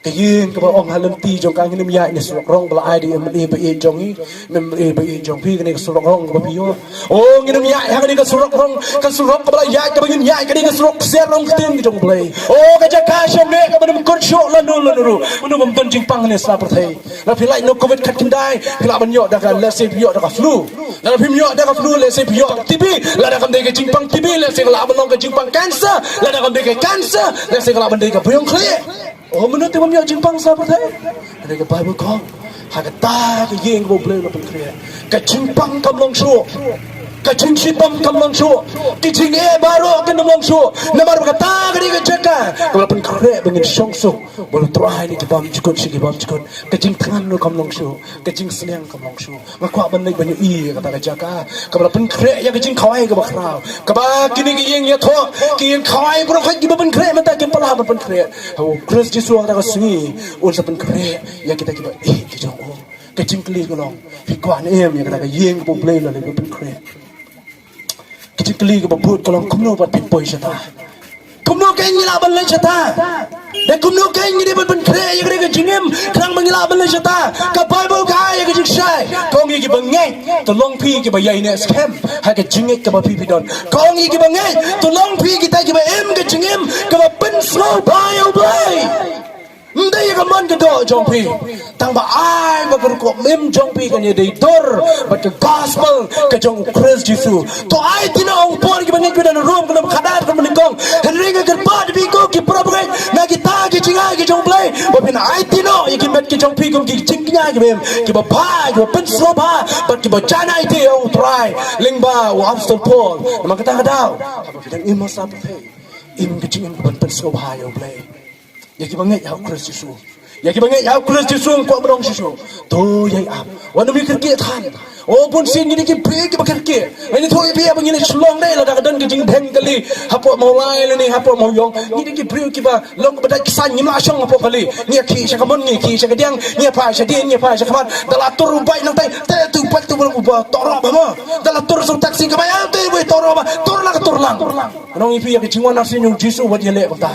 Ka ïing kaba ong ha lynti jong ka, ngin ym ïaid na surok rong ba la ai da i MLA ba ïeit jong ngi, i MLA ba ïeit jong phi, kane ka surok rong kaba phi ïoh. O, ngin ym ïaid ha kane ka surok rong, ka surok kaba la ïaid, kaba ngin ïaid, kane ka surok ksiar rong ktien ki jong U Blei. O, ka jaka shong ne kaba nym kut shuh lano lano ruh. Mano bym don jingpang ne sa pyrthei. Lada phi lait na Covid khatkhyndai, phi lah ban ïoh da ka, lehse phi ïoh da ka flu. Lada phim ïoh da ka flu, lehse phi ïoh da ka T B. Lada kam dei ka jingpang T B, lehse ka lah ban long ka jingpang cancer. Lada kam dei ka cancer, lehse ka lah ban dei ka baiong khlieh. O, mano te bym ïoh jingpang sa pyrthei. Hynrei ka Baibl ka ong, ha kata ka ïing kaba U Blei u la pynkhreh, ka jingpang kam long shuh, ka jingshitom kam long shuh, ki jingeh baroh kin ym long shuh. Namar ba kata ka dei ka jaka kaba la pynkhreh ba ngin shong suk bad U Trai na ki bymjukut sha ki bymjukut. Ka jingthngan ruh kam long shuh, ka jingsneng kam long shuh. Nga kwah ban leit ban ïohi ïa kata ka jaka kaba la pynkhreh ïa ka jingkhawai kaba khraw, kaba kine ki ïing ïathoh, ki ïing khawai baroh kiba pynkhreh mynta kim pat lah ban pynkhreh. Ha U Khrist Jisu ha kata ka sngi un sa pynkhreh ïa kita kiba ïeit ki jong u. Ka jingkylli ka long, phi kwah ne em ïa kata ka ïing kaba U Blei u la leit ban pynkhreh? Ka jingkylli kaba bud ka long, kumno pat phin poi shata? Kumno kein ngi lah ban leit shata? Dei kumno kein ngi dei ban pynkhreh ïa kane ka jingim khnang ba ngi lah ban leit shata? Ka Baibl ka ai ïa ka jingshai, ka ong ïa kiba ngeit, to long phi kiba ïaineh skhem ha ka jingngeit kaba phi phi don. Ka ong ïa kiba ngeit, to long phi kita kiba im ka jingim kaba pynsngewbha ïa U Blei. Ym dei ïa ka mon ka doh jong phi, tang ba ai ba ka rukom im jong phi kan ïadei dur bad ka gospel ka jong U Khrist Jisu. To aiti noh, ong, por kiba ngeit, kiba don rukom kaba khadar kaba nyngkong. Hynrei nga kyrpad ïa phi ko ki para bangeit, na kita ki jingai ki jong U Blei, ba phin aiti noh ïa ki met ki jong phi kum ki jingkñia kiba im, kiba bha, kiba pynsngewbha bad kiba jan aiti ïa U Trai lyngba u Apostol Paul. Namar kata ka daw, haba phi dang im ha sla pyrthei, im ka jingim kaba pynsngewbha ïa U Blei. Ïa kiba ngeit ha U Khrist Jisu. Ïa kiba ngeit ha U Khrist Jisu, nga kwah ban ong shisha, to ïai ap. Wat nym ïa kyrkieh than. O, bun sien ngi dei ki briew kiba kyrkieh. Ngan ïathuh ïa phi, haba ngi leit Shillong de, lada ka don ka jingdheng kali hapoh Mawlai lane hapoh Mawiong, ngi dei ki briew kiba long ba dait ksain, ngim lah shong hapoh kali. Ngi ïakhih sha kamon, ngi ïakhih sha kadiang, ngi ïaphai shadien, ngi ïaphai sha khmat. Da la tur u bike nangtai, te tu pat tu ba toroh ba ma. Da la tur sha u taxi, ka bai, te ba toroh ba, tur la ka tur lang. Ngan ong ïa phi, ïa ka jingwan arsien U Jisu wat ïaleh kumta.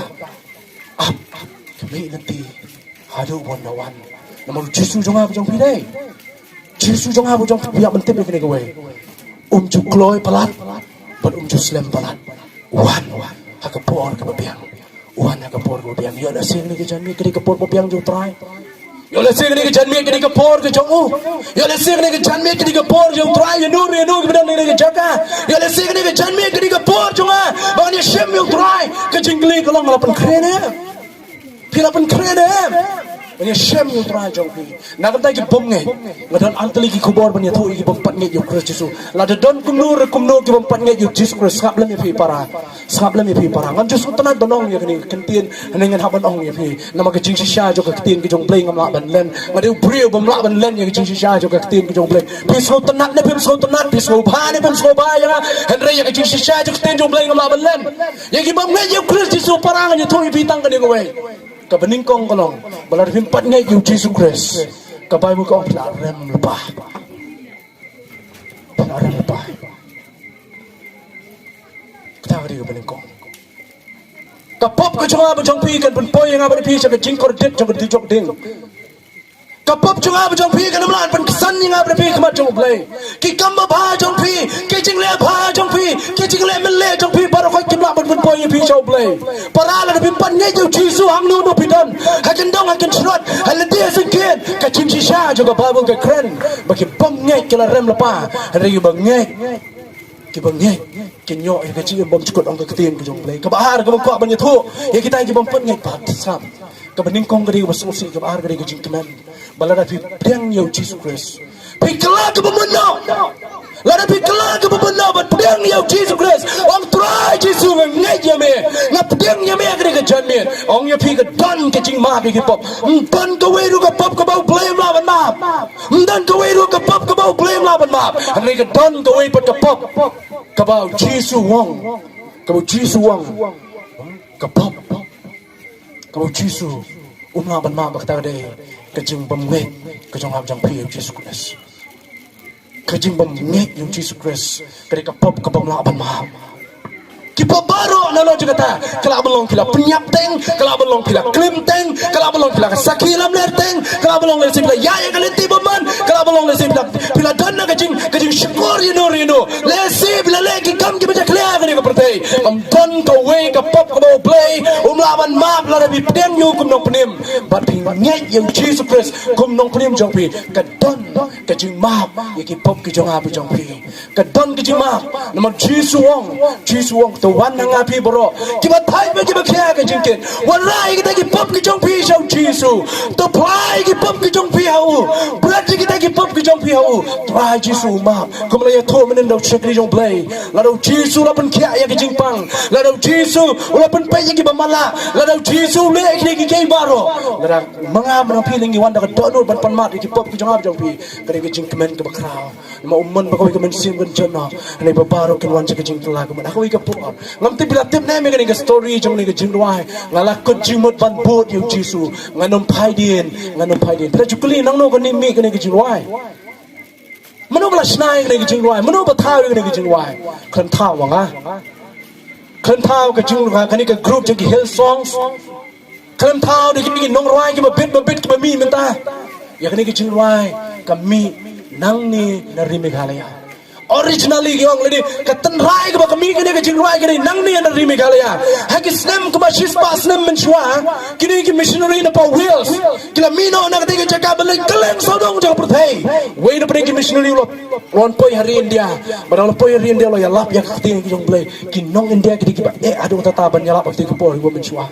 Ap, khmih lynti haduh ban da wan. Namar U Jisu jong nga bad jong phi dei, U Jisu jong nga bad jong phi, ïa ban tip ïa kane kawei, um ju kloi palat bad um ju slem palat. Wan ha ka por kaba biang. Wan ha ka por kaba biang. Ïoh lehse kane ka janmiet ka dei ka por ba biang jong U Trai. Ïoh lehse kane ka janmiet ka dei ka por ka jong u. Ïoh lehse kane ka janmiet ka dei ka por jong U Trai ïa no ïa no kiba don ha kane ka jaka. Ïoh lehse kane ka janmiet ka dei ka por jong nga ba ngan ïashem ïa U Trai. Ka jingkylli ka long, la pynkhreh ne em? Phi la pynkhreh ne em ban ïashem ïa U Trai jong phi? Na ka bynta ki bym ngeit, nga don ar tylli ki khubor ban ïathuh ïa ki bym pat ngeit ïa U Khrist Jisu. Lada don kumno re kumno ki bym pat ngeit ïa U Jisu Khrist, sngap lem ïa phi para. Sngap lem ïa phi para. Ngam ju sngewtynnat ban ong ïa kane ka ktien, hynrei ngan hap ban ong ïa phi. Namar ka jingshisha jong ka ktien ka jong U Blei ngam lah ban len. Nga dei u briew bym lah ban len ïa ka jingshisha jong ka ktien ka jong U Blei. Phi sngewtynnat ne phim sngewtynnat, phi sngewbha ne phim sngewbha ïa nga, hynrei ïa ka jingshisha jong ka ktien jong U Blei ngam lah ban len. Ïa ki bym ngeit ïa U Khrist Jisu para, ngan ïathuh ïa phi tang kane kawei. Kaba nyngkong ka long ba lada phim pat ngeit ïa U Jisu Khrist, ka Baibl ka ong phi la rem lypa. Phi la rem lypa. Kata ka dei kaba nyngkong. Ka pop ka jong nga bad jong phi kan pynpoi ïa nga bad phi sha ka jingkordit jong ka dujok ding. Ka pop jong nga bad jong phi kan ym lah ban pynksan ïa nga bad phi ha khmat jong U Blei. Ki kam babha jong phi, ki jingleh bha jong phi, ki jingleh mynleh jong phi baroh kim lah ban pynpoi ïa phi sha U Blei. Para, lada phim pat ngeit ïa U Jisu, hangno hangno phi don, ha kyndong ha kynshlot, ha lynti ha syngkien, ka jingshisha jong ka Baibl ka kren ba ki bym ngeit ki la rem lypa. Hynrei kiba ngeit, kiba ngeit kin ïoh ïa ka jingim bymjukut, ong ka ktien ka jong U Blei. Kaba ar kaba kwah ban ïathuh ïa kita ki bym pat ngeit pat, sngap. Kaba nyngkong ka dei kaba sngewsih, kaba ar ka dei ka jingkmen ba lada phi pdiang ïa U Jisu Khrist, phi kylla kaba mut noh. Lada phi kylla kaba mut noh bad pdiang ïa U Jisu Khrist, ong, Trai Jisu, nga ngeit ïa me, nga pdiang ïa me ha kane ka janmiet. Ong ïa phi, ka don ka jingmap ïa ki pop. Ym don kawei ruh ka pop kaba U Blei um lah ban map. Ym don kawei ruh ka pop kaba U Blei um lah ban map. Hynrei ka don kawei pat ka pop kaba U Jisu u ong, kaba U Jisu u ong, ka pop kaba U Jisu um lah ban map, ba kata ka dei ka jingbymngeit ka jong nga bad jong phi ïa U Jisu Khrist. Ka jingbymngeit ïa U Jisu Khrist ka dei ka pop kaba um lah ban map. Ki pop baroh na lajong kata, ka lah ban long phi la pynïap teng, ka lah ban long phi la klim teng, ka lah ban long phi la sakhi lamler teng, ka lah ban long lehse phi la ïaid ïa ka lynti bymman, ka lah ban long lehse phi la, phi la don na ka jing, ka jingshukor ïano ïano. Lehse phi la leh ki kam kiba jakhlia ha kane ka pyrthei. Ym don kawei ka pop kaba U Blei um lah ban map lada phi pdiang ïa u kum nongpynim bad phi ngeit ïa u Jisu Khrist kum nongpynim jong phi. Ka don ka jingmap ïa ki pop ki jong nga bad jong phi. Ka don ka jingmap. Namar Jisu u ong, Jisu u ong, to wan ha nga phi baroh kiba thait bad kiba khia ka jingkit. Wanrah ïa kita ki pop ki jong phi sha u Jisu. To phla ïa ki pop ki jong phi ha u. Bret ïa kita ki pop ki jong phi ha u. Trai Jisu u map. Kumba la ïathuh mynnin da u shakri jong U Blei, lada u Jisu u la pynkhiah ïa ka jingpang, lada u Jisu u la pynpeit ïa kiba matlah, lada u Jisu u leh ïa kine kiei kiei baroh, lada ma nga ma phi ngi wan da ka dohnud ban pan map ïa ki pop ki jong nga bad jong phi, ka dei ka jingkmen kaba khraw. Namar u mon ba kawei ka mynsiem kan jot noh, hynrei ba baroh kin wan sha ka jingkylla ka mut ha kawei ka por. Ngam tip phi la tip ne em ïa kane ka story jong kane ka jingrwai, nga la kut jingmut ban bud ïa u Jisu. Ngan ym phai dien, ngan ym phai dien. Phi la ju kylli nangno kane, mih kane ka jingrwai? Mano ba la shna ïa kane ka jingrwai? Mano ba thaw ïa kane ka jingrwai? Khlem thaw ma nga. Khlem thaw ka jingrwai, kane ka group jong ki Hillsongs. Khlem thaw da kine ki nongrwai kiba bit ba bit kiba mih mynta. Ïa kane ka jingrwai ka mih nangne na ri Meghalaya. Originally ki ong lade ka tynrai kaba ka mih kane ka jingrwai ka dei nangne na ri Meghalaya. Ha ki snem kaba shispah snem mynshuwa, kine ki missionary na pdeng Wales ki la mih noh na katei ka jaka ba leit kylleng sawdong jong ka pyrthei. Wei na pdeng ki missionary u la wan poi ha ri India. Bad u la poi ha ri India u la ïalap ïa ka ktien jong U Blei. Ki nong India ki dei kiba eh haduh katta ban ïalap ha katei ka por, ha kaba mynshuwa.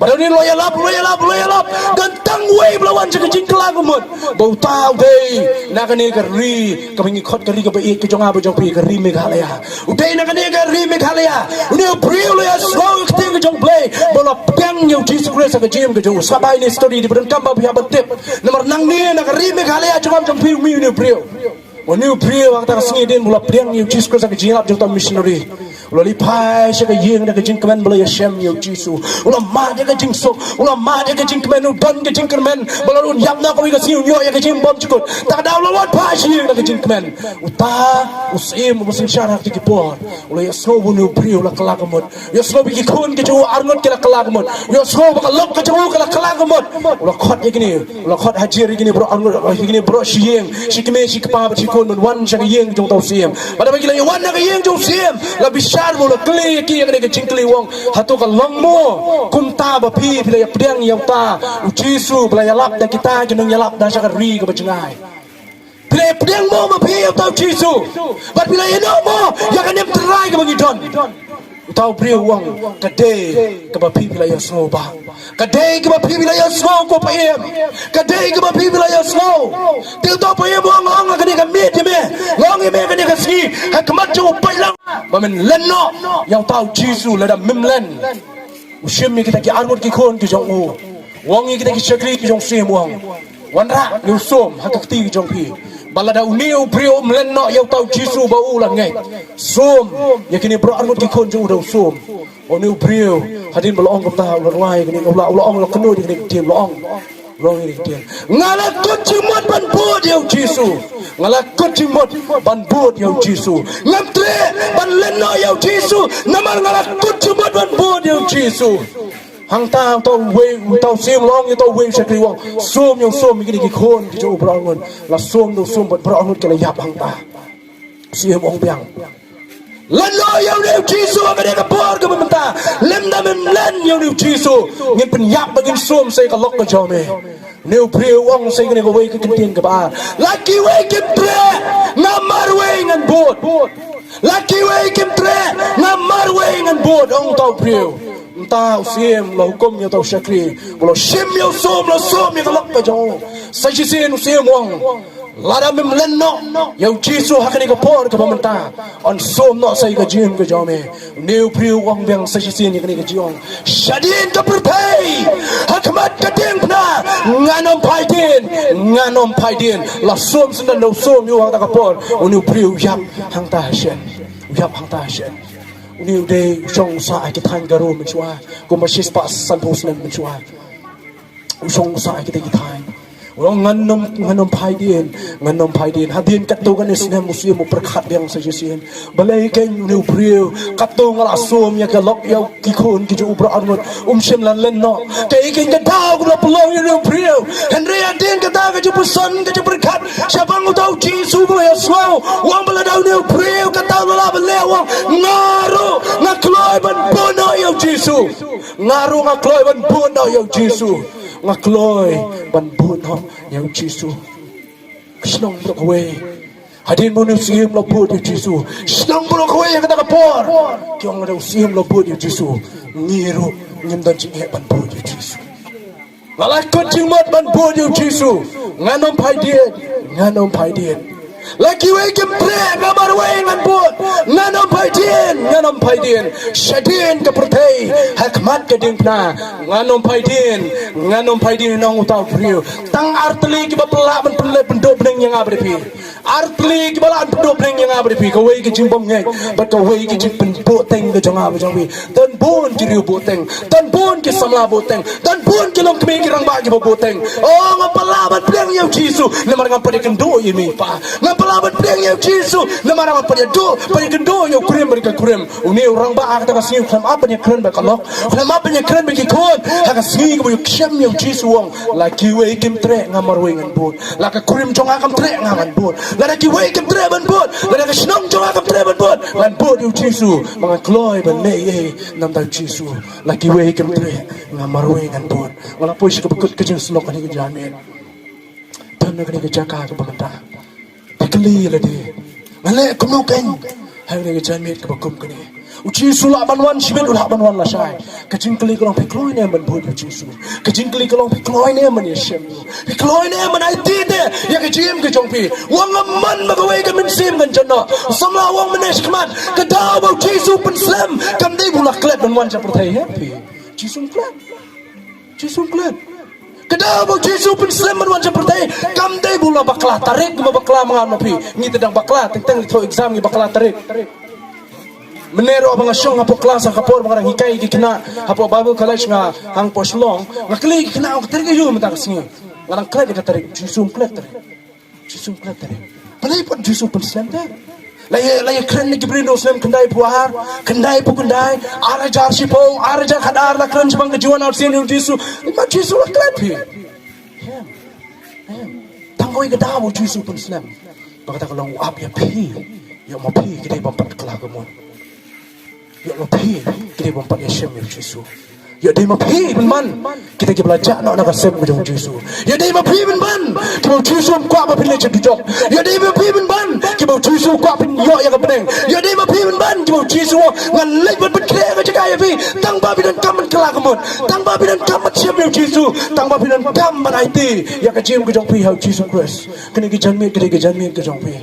Bad une u la ïalap, u la ïalap, u la ïalap. Don tang wei ba la wan sha ka jingkylla ka mut, ba uta u dei na kane ka ri kaba ngi khot ka ri kaba ïeit ka jong nga bad jong phi, ka ri Meghalaya. U dei na kane ka ri Meghalaya. Une u briew u la ïasngew ïa ka ktien ka jong U Blei bad u la pdiang ïa u Jisu Khrist ha ka jingim ka jong u. Sngap bha ïa kane ka story, dei ba donkam ba phi hap ban tip. Namar nangne na ka ri Meghalaya jong nga bad jong phi u mih une u briew. Une u briew ha kata ka sngi hadien ba u la pdiang ïa u Jisu Khrist ha ka jingïalap jong uta u missionary, u la leit phai sha ka ïing da ka jingkmen ba u la ïashem ïa u Jisu. U la mad ïa ka jingsuk, u la mad ïa ka jingkmen, u don ka jingkyrmen ba lada un ïap na kawei ka sngi un ïoh ïa ka jingbymjukut. Te ka daw u la wan phai sha ïing da ka jingkmen. Uta u syiem uba synshar ha kata ki por u la ïasngew ba une u briew u la kylla ka mut. U ïasngew ba ki khun ki jong u arngut ki la kylla ka mut. U ïasngew ba ka lok ka jong u ka la kylla ka mut. U la khot ïa kine, u la khot hajar ïa kine baroh arngut, ïa kine baroh shi ïing, shi kmie shi kpa bad shi khun ban wan sha ka ïing jong uta u syiem. Bad haba ki la ïa wan na ka ïing jong u syiem, la bishar mo, la kylli ïa ki ïa kane ka jingkylli, u ong, hato ka long mo kumta ba phi, phi la ïa pdiang ïa uta u Jisu ba la ïalap da kita ki nongïalap na sha ka ri kaba jngai? Phi la ïa pdiang mo ma phi ïa uta u Jisu? Bad phi la ïa ïoh mo ïa ka niam tynrai kaba ngi don? Uta u briew u ong, ka dei kaba phi, phi la ïa sngew ba, ka dei kaba phi, phi la ïa sngew ko Paiem. Ka dei kaba phi, phi la ïa sngew. Te uta u Paiem u ong, ong, kane ka miet ïa me, nga ong ïa me kane ka sngi ha khmat jong u paidlang, ba men len noh ïa uta u Jisu. Lada mem len, u shim ïa kita ki arngut ki khun ki jong u. U ong ïa kita ki shakri ki jong u syiem, u ong, wanrah ïa u sum ha ka kti ki jong phi. Ba lada une u briew um len noh ïa uta u Jisu ba u la ngeit, sum ïa kine baroh arngut ki khun jong u da u sum. Une u briew hadien ba la ong kumta u la rwai ïa kine, u la, u la ong, u la kynnoh ïa kine ki ktien, u la ong, u la ong ïa kine ki ktien, nga la kut jingmut ban bud ïa u Jisu. Nga la kut jingmut ban bud ïa u Jisu. Ngam treh ban len noh ïa u Jisu namar nga la kut jingmut ban bud ïa u Jisu. Hangta uta uwei, uta u syiem u la ong ïa uta uwei u shakri, u ong, sum ïa u sum ïa kine ki khun ki jong u baroh arngut. La sum da u sum bad baroh arngut ki la ïap hangta. U syiem u ong biang, len noh ïa une u Jisu ha kane ka por kaba mynta. Lymda mem len ïa une u Jisu, ngin pynïap bad ngin sum sa ïa ka lok ka jong me. Une u briew u ong sa ïa kane kawei ka kyntien kaba ar, la kiwei kim treh, nga marwei ngan bud. La kiwei kim treh, nga marwei ngan bud, ong uta u briew. Mynta u syiem u la hukum ïa uta u shakri ba u la shim ïa u sum, u la sum ïa ka lok ka jong u. Sa shisien u syiem u ong, lada mem len noh ïa u Jisu ha kane ka por kaba mynta, yn sum noh sa ïa ka jingim ka jong me. Une u briew u ong biang sa shisien ïa kane ka jingong, shadien ka pyrthei, ha khmat ka diengphna, ngan ym phai dien, ngan ym phai dien. La sum syndon da u sum ïa u ha kata ka por. Une u briew u ïap hangta ha shen. U ïap hangta ha shen. Une u dei u shong u sah ha ki thaiñ Garo mynshuwa, kumba shispah sanphew snem mynshuwa. U shong u sah ha kita ki thaiñ. Ong ngan nym, ngan nym phai dien, ngan nym phai dien. Hadien katto katne snem u Syiem u pyrkhat biang sa shisien. Balei keiñ une u briew, katto nga la sum ïa ka lok ïa ki khun ki jong u Bah Arngut, um shym la len noh. Kaei keiñ ka daw kaba la pynlong ïa une u briew. Hynrei hadien kata ka jingpyrsad, ka jingpyrkhat shaphang uta u Jisu ba la ïasngew, u ong ba lada une u briew kata u la lah ban leh, u ong nga ruh nga kloi ban bud noh ïa u Jisu. Nga ruh nga kloi ban bud noh ïa u Jisu. Nga kloi ban bud noh ïa u Jisu. Shnong baroh kawei. Hadien ba une u Syiem u la bud ïa u Jisu, shnong baroh kawei ha kata ka por ki ong lada u Syiem u la bud ïa u Jisu, ngi ruh ngim don jingeh ban bud ïa u Jisu. Nga la kut jingmut ban bud ïa u Jisu. Ngan nym phai dien, ngan nym phai dien. La kiwei kim treh, nga marwei ngan bud. Ngan nym phai dien, ngan nym phai dien. Shadien ka pyrthei ha khmat ka diengphna. Ngan nym phai dien, ngan nym phai dien, ong uta u briew. Tang ar tylli kiba lah ban pynleit pynduh bneng ïa nga bad ïa phi. Ar tylli kiba lah ban pynduh bneng ïa nga bad ïa phi. Kawei ka jingbymngeit bad kawei ka jingpynbuhteng ka jong nga bad jong phi. Don bun ki riew buhteng, don bun ki samla buhteng, don bun ki longkmie ki rangbah kiba buhteng. Oh, ngam pat lah ban pdiang ïa u Jisu namar ngam pat ïakynduh ïa i mei i pa. Ngam pat lah ban pdiang ïa u Jisu namar ngam pat ïakynduh, pat ïakynduh ïa u kurim bad ka kurim. Une u rangbah ha kata ka sngi u khlem ap ban ïakren bad ka lok, u khlem ap ban ïakren bad ki khun. Ha ka sngi kaba u ïoh kshem ïa u Jisu u ong, la kiwei kim treh, nga marwei ngan bud. La ka kurim jong nga kam treh, nga ngan bud. Lada kiwei kim treh ban bud, lada ka shnong jong nga kam treh ban bud, ngan bud ïa u Jisu. Ba ngan kloi ban leh ei ei na bynta u Jisu. La kiwei kim treh, nga marwei ngan bud. Nga la poi sha kaba kut ka jingsngew kane ka janmiet. Don na kane ka jaka kaba mynta, phi kylli ïa lade, nga leh kumno keiñ ha kane ka janmiet kaba kum kane? U Jisu u lah ban wan shibit, u lah ban wan lashai. Ka jingkylli ka long, phi kloi ne em ban bud ïa u Jisu? Ka jingkylli ka long, phi kloi ne em ban ïashem? Phi kloi ne em ban aiti te ïa ka jingim ka jong phi? U ong, ngam mon ba kawei ka mynsiem kan jot noh. U samla u ong mynne shakhmat, ka daw ba u Jisu u pynslem kam dei ba u la klet ban wan sha pyrthei, he phi. Jisu um klet. Jisu um klet. Ka daw ba u Jisu u pynslem ban wan sha pyrthei kam dei ba u la bakla. Tarik kiba bakla ma nga ma phi. Ngi te dang bakla, teng teng leit thoh exam ngi bakla tarik. Mynne ruh ba nga shong hapoh klas ha ka por ba nga dang hikai ki khynnah hapoh Bible College nga hangto Shillong, nga kylli ki khynnah, ong, ka tarik aïu mynta ka sngi? Nga dang klet ïa ka tarik. Jisu um klet tarik. Jisu um klet tarik. Balei pat Jisu u pynslem te? La ïa, la ïakren na ki briew na u snem khyndaiphew ar, khyndaiphew khyndai, ar hajar shiphew, ar hajar khadar la kren shaphang ka jingwan arsien u Jisu. Lymda Jisu la klet phi. Em. Em. Tang kawei ka daw ba u Jisu u pynslem. Ba kata ka long, u ap ïa phi. Ïoh ma phi ki dei bym pat kylla ka mut. Ïoh ma phi ki dei bym pat ïashem ïa u Jisu. Ïoh dei ma phi pynban kita kiba la jah noh na ka sem ka jong u Jisu. Ïoh dei ma phi pynban kiba u Jisu um kwah ba phin leit sha dujok. Ïoh dei ma phi pynban kiba u Jisu u kwah phin ïoh ïa ka bneng. Ïoh dei ma phi pynban kiba u Jisu u ong, ngan leit ban pynkhreh ka jaka ïa phi. Tang ba phi donkam ban kylla ka mut, tang ba phi donkam ban shem ïa u Jisu, tang ba phi donkam ban aiti ïa ka jingim ka jong phi ha u Jisu Khrist. Kane ka janmiet ka dei ka janmiet ka jong phi.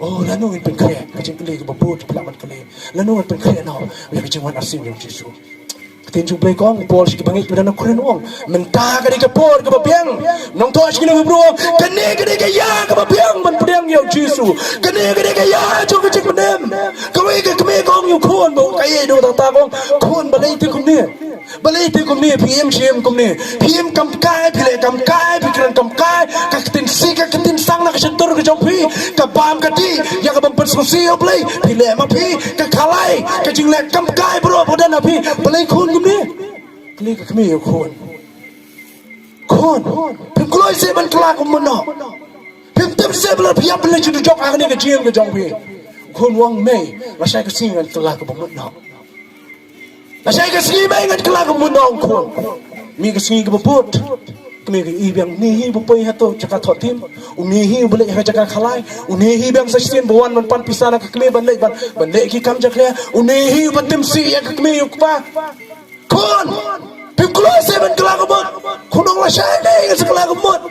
Oh, lano ngin pynkhreh? Ka jingkylli kaba bud phi lah ban kylli. Lano ngin pynkhreh noh ïa ka jingwan arsien jong u Jisu? Ka ktien jong u Blei ka ong, u Paul sha ki bangeit kiba don ha Korinth u ong, mynta ka dei ka por kaba biang. Nongthoh sha ki nong Hebru u ong, kane ka dei ka ïa kaba biang ban pdiang ïa u Jisu. Kane ka dei ka ïa jong ka jingpynim. Kawei ka kmie ka ong ïa u khun ba u ka ïeit, u tata ka ong, khun, balei te kumne? Balei te kumne? Phi im shim kumne, phi im kam kai, phi leh kam kai, phi kren kam kai. Ka ktien sih, ka ktien sang na ka shyntur ka jong phi ka bam ka dih ïa ka bym pynsngewsih ïa u Blei. Phi leh ma phi, ka khalai, ka jingleh kam kai baroh ba don ha phi. Balei khun kumne? Kylli ka kmie ïa u khun. Khun, phim kloi seh ban kylla kaba mut noh? Phim tip seh ba lada phi ïap phin leit sha dujok ha kane ka jingim ka jong phi? Khun u ong, mei, lashai ka sngi ngan kylla kaba mut noh. Lashai ka sngi mei ngan kylla kaba mut noh, ong khun. Mih ka sngi kaba bud. Kmie ka ïohi biang, une hi uba poi hato jaka thoh tim, une hi uba leit ha jaka khalai, une hi biang sa shisien ba wan ban pan pisa na ka kmie ban leit ban, ban leh ki kam jakhlia, une hi uba tim sih ïa ka kmie ïa u kpa. Khun, phim kloi seh ban kylla kaba mut? Khun u ong, lashai mei ngan sa kylla kaba mut.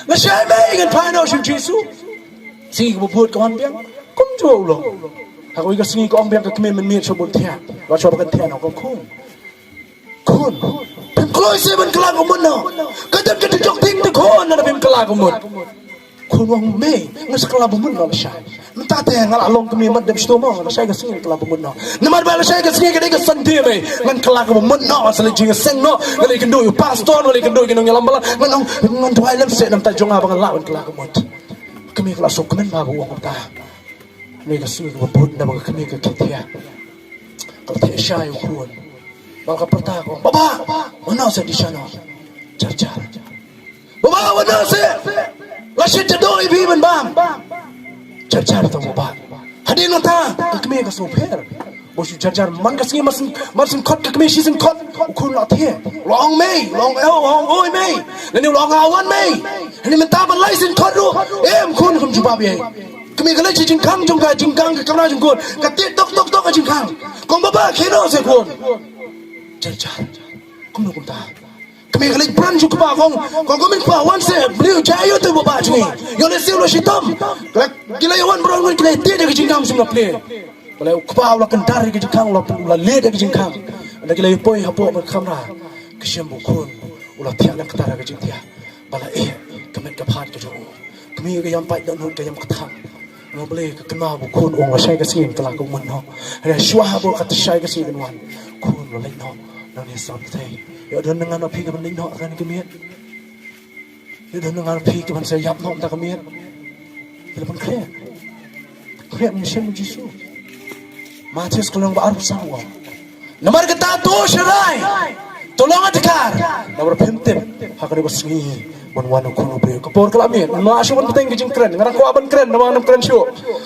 Lashai mei ngan phai noh sha u Jisu. Sngi kaba bud ka wan biang. Kumjuh u long. Ha kawei ka sngi ka ong biang ka kmie mynmiet sha u bun thiah. Wat shuwa ba kan thiah noh, ka ong, khun, khun, phim kloi seh ban kylla kaba mut noh? Ka don ka dujok thik te khun, lada phim kylla kaba mut. Khun u ong, mei, nga sa kylla bamut noh lashai. Mynta te nga la long kmie mat dep shitom, lashai ka sngi ngan kylla bamut noh. Namar ba lashai ka sngi ka dei ka Sunday mei, ngan kylla ka bamut noh, sa leit jingïaseng noh, nga leit kynduh ïa u pastor, nga leit kynduh ïa ki nongïalam balang, ngan ong, ngan duwai lem seh na bynta jong nga ba ngan lah ban kylla ka bamut. Kmie ka la sngewkmen ba u ong kumta. Kmie ka sngi kaba bud na ba ka kmie ka khie thiah. Ka la thiah shai u khun. Ba ka pyrta ka ong, baba, wan noh seh, dei sha noh. Jar jar. Baba, wan noh seh. La shit shaduh ïa phi ban bam. Jar jar tang baba. Hadien nangta ka kmie ka sngewpher. Ba shu jar jar man ka sngi mar syn, mar syn khot ka kmie shi syn khot. U khun la thiah. La ong mei, la ong eo, la ong oi mei. Lane la ong awan mei. Lane mynta ban lai syn khot ruh. Em khun kam jubab ïa. Kmie ka leit sha jingkhang jong ka, jingkhang ka kamra jong khun. Ka tieh tok tok tok ka jingkhang. Ka ong baba khie noh seh khun. Jar jar. Kumno kumta. Kmie ka leit pran sha u kpa ka ong, ka ong, ko myn kpa, wan seh, balei u jia ïa uto u baba jong ngi. Ïoh lehse u la shitom. Ki la, ki la ïa wan baroh ngut ki la tieh da ka jingkhang shim la plie. Balei u kpa u la kyndar ïa ka jingkhang, u la, u la lieh da ka jingkhang. Hynda ki la ïa poi hapoh ka kamra, ka shem ba u khun u la thiah lyngktar ha ka jingthiah. Ba la ïeh ka met ka phad ka jong u. Kmie ka ïam pait dohnud ka ïam kthang. Nga Blei ka kynmaw ba u khun u ong lashai ka sngi ngan kylla ka bamut noh. Hynrei shuwa ba kata shai ka sngi kan wan, u khun u la leit noh nangne ha sla pyrthei. Ïoh don na nga na phi kaban leit noh ha kane ka miet? Ïoh don na nga na phi kaban sa ïap noh mynta ka miet? Ki la pynkhreh. Khreh ban ïashem ïa u Jisu. Mathaios ka lynnong ba arphew saw. Namar kata to sharai, to long adhikar. Namar phim tip ha kano ka sngi ban wan u Khun u briew. Ka por ka la miet. Ngam lah shuh ban bteng ka jingkren. Nga dang kwah ban kren, namar ngam kren shuh.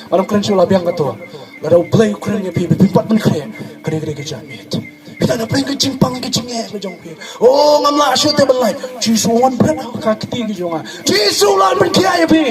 Ngam kren shuh, la biang kato. Lada U Blei u kren ïa phi, phim pat ban kren. Kane ka dei ka janmiet. Phi tang na pdeng ka jingpang ka jingeh ka jong phi. Oh, ngam lah shuh te ban lait. Jisu wan bret ha ka kti ka jong nga. Jisu lah ban khia ïa phi.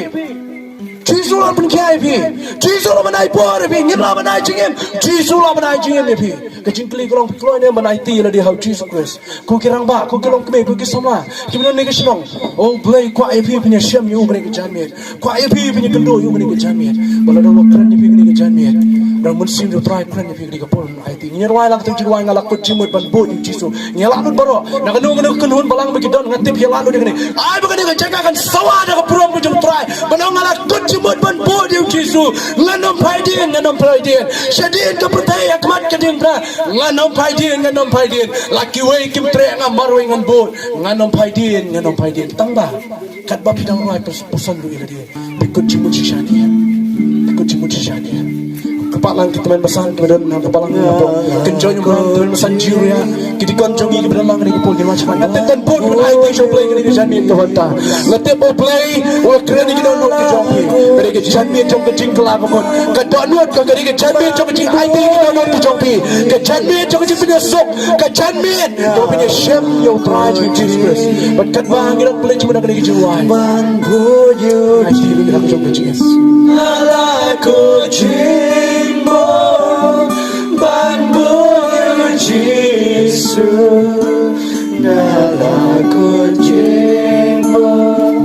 Jisu lah ban khia ïa phi. Jisu lah ban ai bor ïa phi. Ngim lah ban ai jingim. Jisu lah ban ai jingim ïa phi. Ka jingkylli ka long, phi kloi ne em ban aiti ïa lade ha u Jisu Khrist? Ko ki rangbah, ko ki longkmie, ko ki samla kiba don ha kane ka shnong. Oh Blei, kwah ïa phi phin ïashem ïa u kane ka janmiet. Kwah ïa phi phin ïakynduh ïa u kane ka janmiet. Ba lada u la kren ïa phi kane ka janmiet, da u Mynsiem U Trai u kren ïa phi kane ka por, aiti. Ngin ïa rwai lang katei ka jingrwai, Nga la kut jingmut ban bud ïa u Jisu. Ngi ïa lah lut baroh. Na kano kano ka kynhun balang ba ki don, nga tip ïa lah lut ïa kane. Ai ba kane ka jaka kan sawa da ka burom ka jong U Trai. Ban ong nga la kut jingmut ban bud ïa u Jisu. Ngan ym phai dien, ngan ym phai dien. Shadien ka pyrthei ha khmat ka diengphna. Ngan ym phai dien, ngan ym phai dien. La kiwei kim treh, nga marwei ngan bud. Ngan ym phai dien, ngan ym phai dien. Tang ba katba phi dang rwai pyrshah, pyrshah ruh ïa lade. Phi kut jingmut shisha ne em? Phi kut jingmut shisha ne em? Kpa lang ki tymmen basan kiba don, kpa lang ki tymmen basan Jewria, ki dikon jong ngi kiba don lang kane ka por, ngin wan shakhmat. Nga tip kan bud ban aiti sha U Blei kane ka janmiet kaba mynta. Nga tip U Blei u la kren ïa ki dohnud ki jong phi. Kane ka janmiet jong ka jingkylla ka mut, ka dohnud ka, kane ka janmiet jong ka jingaiti ki dohnud ki jong phi. Ka janmiet jong ka jingpynïasuk, ka janmiet jong ka jingïashem ïa U Trai jong ngi Jisu Khrist. Bad katba ngi dang pynleit sha kane ka jingrwai, ban bud ïa u Jisu. Nga la kut jingmut ban bud ïa u Jisu. Nga la kut jingmut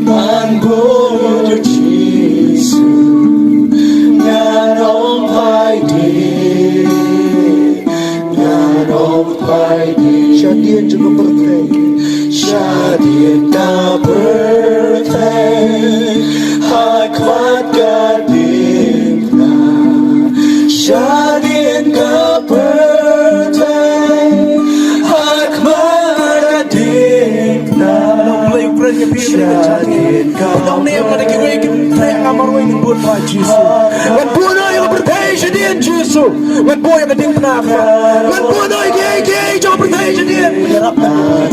ban bud ïa u Jisu. Ngan ym phai dien, ngan ym phai dien. Shadien jong ka pyrthei, shadien ka pyrthei, ha khmat ka diengphna. Shadien ka pyrthei, ha khmat ka diengphna. Ngan ym phai dien, ngan ym phai dien. Shadien ka pyrthei. Ngan ym phai dien, ngan ym phai dien. Jisu. Ngan buh noh ïa ka pyrthei shadien Jisu. Ngan buh ïa ka diengphna. Ngan buh noh ïa kiei kiei jong ka pyrthei shadien. Ïarap.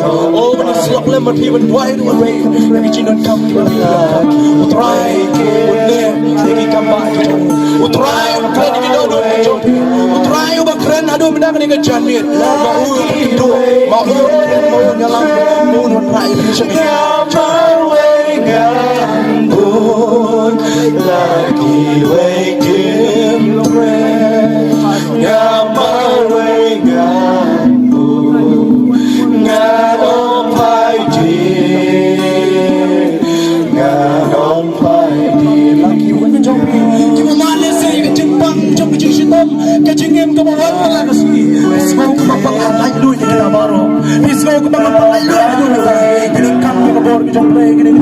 Oh, ban ïasyllok lem bad phi, ban duwai ruh marwei ïa ki jingdonkam kiba phi donkam. U Trai un leh ïa ki kambah ki jong u. U Trai un kren ïa ki dohnud ki jong phi. U Trai uba kren haduh mynta kane ka janmiet. Ma u un kynduh, ma u un kren, ma u un ïalam, ma u un wanrah ïa phi sha phi. Nga marwei ngan bud. La kiwei kim treh, nga marwei ngan bud. Ngan ym phai dien, ngan ym phai dien. La kiwei jong phi kiba mad lehse ïa ka jingpang jong ka jingshitom, ka jingim kaba wan man la ka sngi. Phi sngew kumba pang laitluid ïa kita baroh? Phi sngew kumba pang laitluid ïa kita? Ki donkam ïa ka bor ka jong U Blei, ki donkam.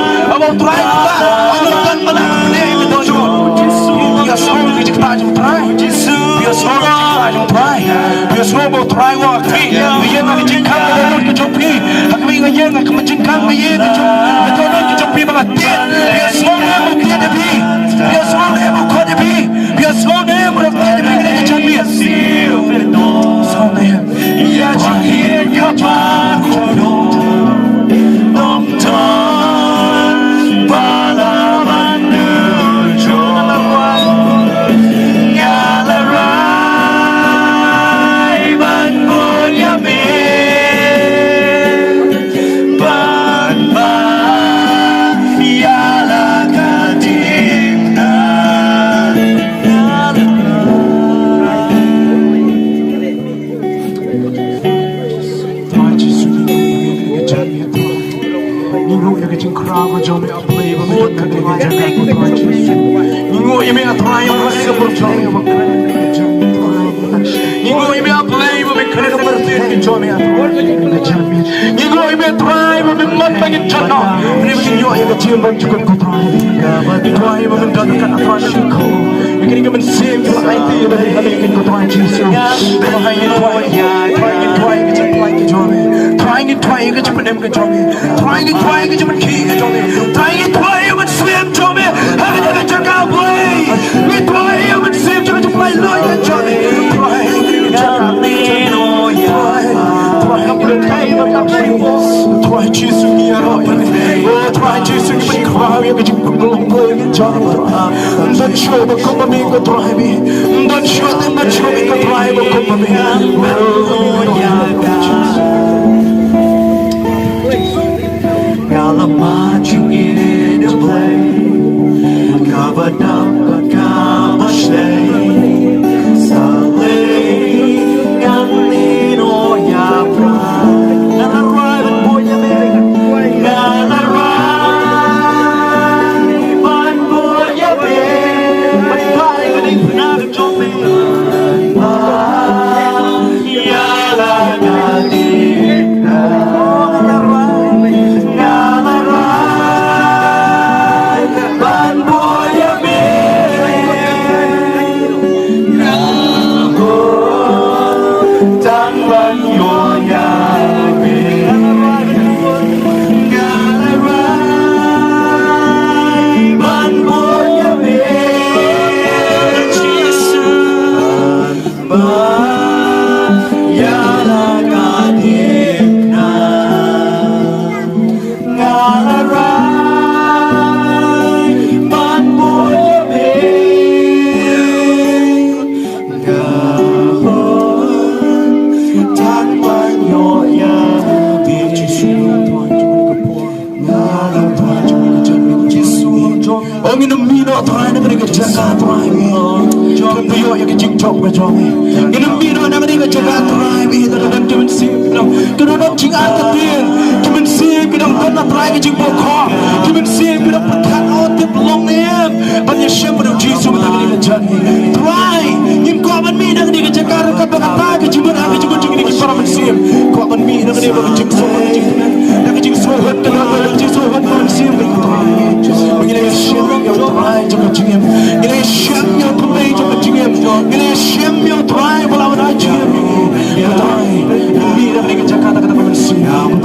Haba u Trai u kah, u ong, don ba lah ban pynïaid ïa ka dohnud. Ïasngew ïa ka jingktah jong u Trai. Ïasngew ïa ka jingktah jong u Trai. Ïasngew ba u Trai u ong ha khmih, nga ïeng ha ka jingkhang ka dohnud ka jong phi. Ha khmih nga ïeng ha ka jingkhang, nga ïeng ha ka jong, ka dohnud ka jong phi ba nga tied. Ïasngew lem ba u tied ïa phi. Ïasngew lem ba u khot ïa phi. Ïasngew lem ba u tied ïa phi. Ïasngew lem. Trai Jisu, ngi ngeit ïa ka jingkyrkhu jong me, A Blei, ba me don ha kane ka jaka, ko Trai Jisu. Ngi ngeit ïa me, A Trai, ba me sngewbha jong me, ba me kren ha kane ka jaka, Trai. Ngi ngeit ïa me, A Blei, ba me kren ha kane ka jaka jong me, A Trai. Ngi ngeit ïa me, A Trai, ba me mon ba ngin jot noh. Ba ngin ïoh ïa ka jingmyntoi jong me, ko Trai. Trai, ba me don ha kane ka jaka, Trai. Ïa kane ka mynsiem ka la aiti ïa me ha kane ka, ko Trai Jisu. Trai ngi duwai, Trai ngi duwai ka jingpynim ka jong me. Trai ngi duwai ka jingpynim ka jong me. Trai ngi duwai ka jingpynim ka jong me. Trai ngi duwai ïa ka mynsiem jong me ha kane ka jaka, Blei. Ngi duwai ïa ka mynsiem jong me, jingpynim ka jong me. Trai ngi duwai, Trai ngi duwai, Trai Jisu ngi ïaroh ïa me. O Trai Jisu ngi pynkhraw ïa ka jingpynim ka jong me. Ym don shuh ba kum ma me, ko Trai, me. Ym don shuh, ym don shuh, ko Trai, ba kum ma me. Haleluya. Nga la mad jingïeit ïa U Blei, kaba dap bad kaba shlei. Sa lei ngan ïehnoh ïa Trai. Nga la rai ban buh ïa me. Nga la rai ban buh ïa me. Ban rai ka ding pynah ka jong me. Ïa la ka ding. Nga la rai, nga la rai ban buh ïa me. Nga buh tang ban ïoh ïa me. Nga la rai ban buh ïa me. Jisu. Ba ïa la ka ding na nga la rai ban buh ïa me. Nga buh tang ban ïoh ïa me. Jisu, Trai, jong ka por. Nga la rai jong ka jaka, Jisu. O ngin ym mih noh, Trai, na kane ka jaka, Trai, me. Khlem da ïoh ïa ka jingjop ka jong me. Ngin ym mih noh na kane ka jaka, Trai, me. Lada don ki mynsiem ki dang, ki dang don jingartatien, ki mynsiem ki dang don, Trai, ka jingbakhraw, ki Trai, ngim kwah ban mih na kane ka jaka ryngkat bad kata ka jingmut, ka jingmut jong kine ki para mynsiem. Kwah ban mih na kane ka jingsuk, ka jingkmen, ka jingsuk hok, ka jingsuk hok mynsiem, ka Trai. Ngi la ïashem ïa u Trai jong ka jingim. Ngi la ïashem ïa u Trai jong ka jingim. Ngi la ïashem ïa u Trai ba la wan ai jingim. Ïa u Trai, mih na kane ka jaka, kata ka mynsiem.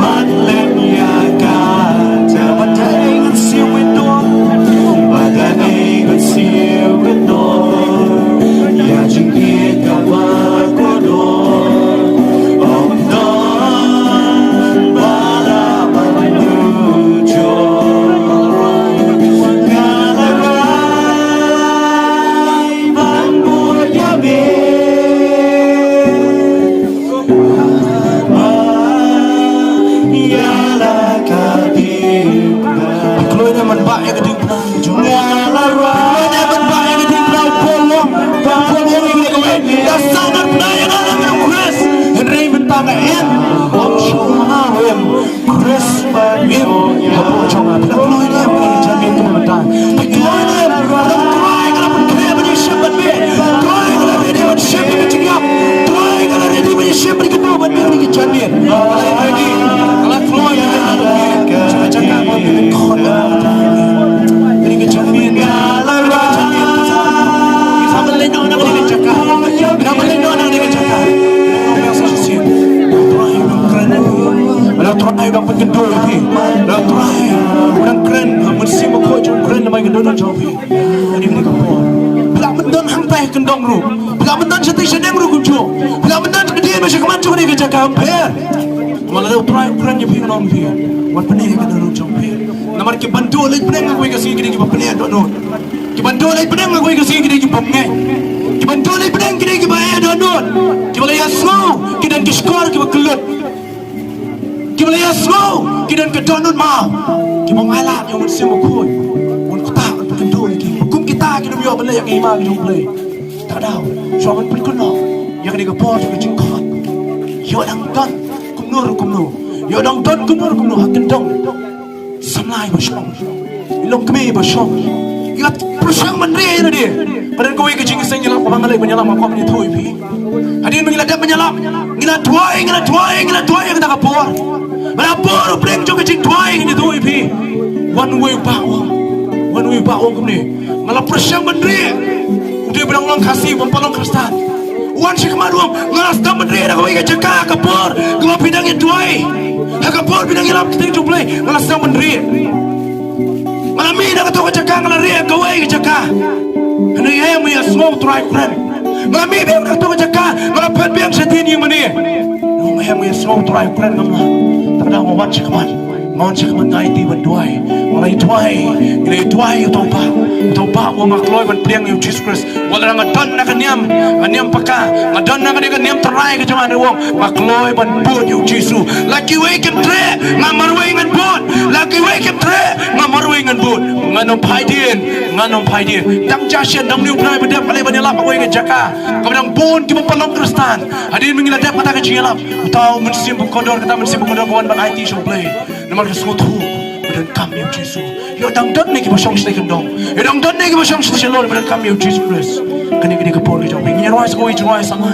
Ban lem ïa kata, ba dei ngan siew win don, ba dei ngan siew win don, ïa jingïeit kaba kordor, ym don ba la ban nujor, nga la rai ban bud ïa me. Ïa la ka diengphna. Kloi ne man ba ïa ka diengphna. Nga la rai. Kloi ne man ba ïa ka diengphna. Paul ong, Paul ong ïa kane kawei. Da sah na phna ïa nga na u Khrist. Hynrei mynta nga em, ym shuh ha u em. Khrist ba im hapoh jong nga. Phi la kloi ne em ïa ka jingim kaba mynta? Phi kloi ne em? Trai ka la pynkhreh ban ïashem bad me. Trai ka la ready ban shem ïa ka jingïap. Trai ka la ready ban ïashem bad kynduh bad me ïa ka jingim. Ka la ready. Ka la kloi ne em? Ka jaka ba phi khot ïa ka jingim. Ka la ready. Phi sa ban leit noh na ka jaka. Phi sa ban leit noh na ka jaka. Phi sa shisien. Trai ban kren. Lada u Trai u dang pynkynduh ïa phi, lada u Trai u dang kren, ha Mynsiem Bakhuid jong u kren namar ka dohnud jong phi. Kane ka por, phi lah ban don hangtai ha kyndong ruh, phi lah ban don shatei shadem ruh kumjuh, phi lah ban don sha khadien bad sha khmat jong kane ka jaka, ym pher. Namar lada u Trai u kren ïa phi, un ong ïa phi, wat pyneh ïa ka dohnud jong phi. Namar ki ban duh leit pdeng ha kawei ka sngi ki dei kiba pyneh dohnud. Ki ban duh leit pdeng ha kawei ka sngi ki dei kiba ngeit. Ki ban duh leit pdeng ki dei kiba eh dohnud. Kiba la ïasngew, ki don ki shkor kiba kyllut. Kiba la ïasngew, ki don ka dohnud maw. Kiba ong ai lad ïa u Mynsiem Bakhuid, un ktah, un pynkynduh ïa ki. Kum kita kim ïoh ban leh ïa ka hima ka jong U Blei. Te daw, shuwa ban pynkynnoh ïa kane ka por jong ka jingkhot. Ïoh dang don kumno ruh kumno, ïoh dang don kumno ruh kumno ha kyndong samla iba shong, i longkmie iba shong, i la pyrshang ban rieh ïa lade. Ka don kawei ka jingïaseng ïalap kaba nga leit ban ïalap, nga kwah ban ïathuh ïa phi. Hadien ba ngi la dep ban ïalap, ngi la duwai, ngi la duwai, ngi la duwai ïa kata ka por. Bad ha por u pdeng jong ka jingduwai ngan ïathuh ïa phi. Wan uwei u bah u ong, wan uwei u bah u ong kumne, nga la pyrshang ban rieh. U dei ba dang long Khasi, bym pat long Khristan. Wan sha khmat u ong, nga la sdang ban rieh na kawei ka jaka ha ka por kaba phi dang ïa duwai, ha ka por phi dang ïalap ktien jong U Blei, nga la sdang ban rieh. Nga la mih na kato ka jaka, nga la rieh ha kawei ka jaka. Hynrei em, ïa sngew u Trai u kren. Nga la mih biang na kato ka jaka, nga la phet biang sha ïing mane. Em, ïa sngew u Trai u kren, ngam lah. Te nga wan sha khmat. Nga wan sha khmat, nga aiti ban duwai. Nga la ïa duwai, nga la ïa duwai ïa uto u bah. Uto u bah u ong, nga kloi ban pdiang ïa U Jisu Khrist. Wat la nga don na ka niam, ka niam paka, nga don na ka niam trai ka jong nga, u ong, nga kloi ban bud ïa U Jisu. La kiwei kim treh, nga marwei ngan bud. La kiwei kim treh, nga marwei ngan bud. Ngan ym phai dien, ngan ym phai dien. Tang ja shen, dang niu phrai ba dep, ka leit ban ïalap ha kawei ka jaka kaba dang bun kiba pynlong Khristan. Hadien ba ngi la dep kata ka jingïalap, uta u Mynsiem Bakordor, kata u Mynsiem Bakordor ka wan ban aiti sha U Blei. Namar ka sngewthuh ba donkam ïa U Jisu. Ïoh dang don ne kiba shong shatei kyndong, ïoh dang don ne kiba shong shatei shalor ba donkam ïa U Jisu Khrist. Kane ka dei ka por ka jong phi. Ngin ïa rwai sa kawei ka jingrwai samla.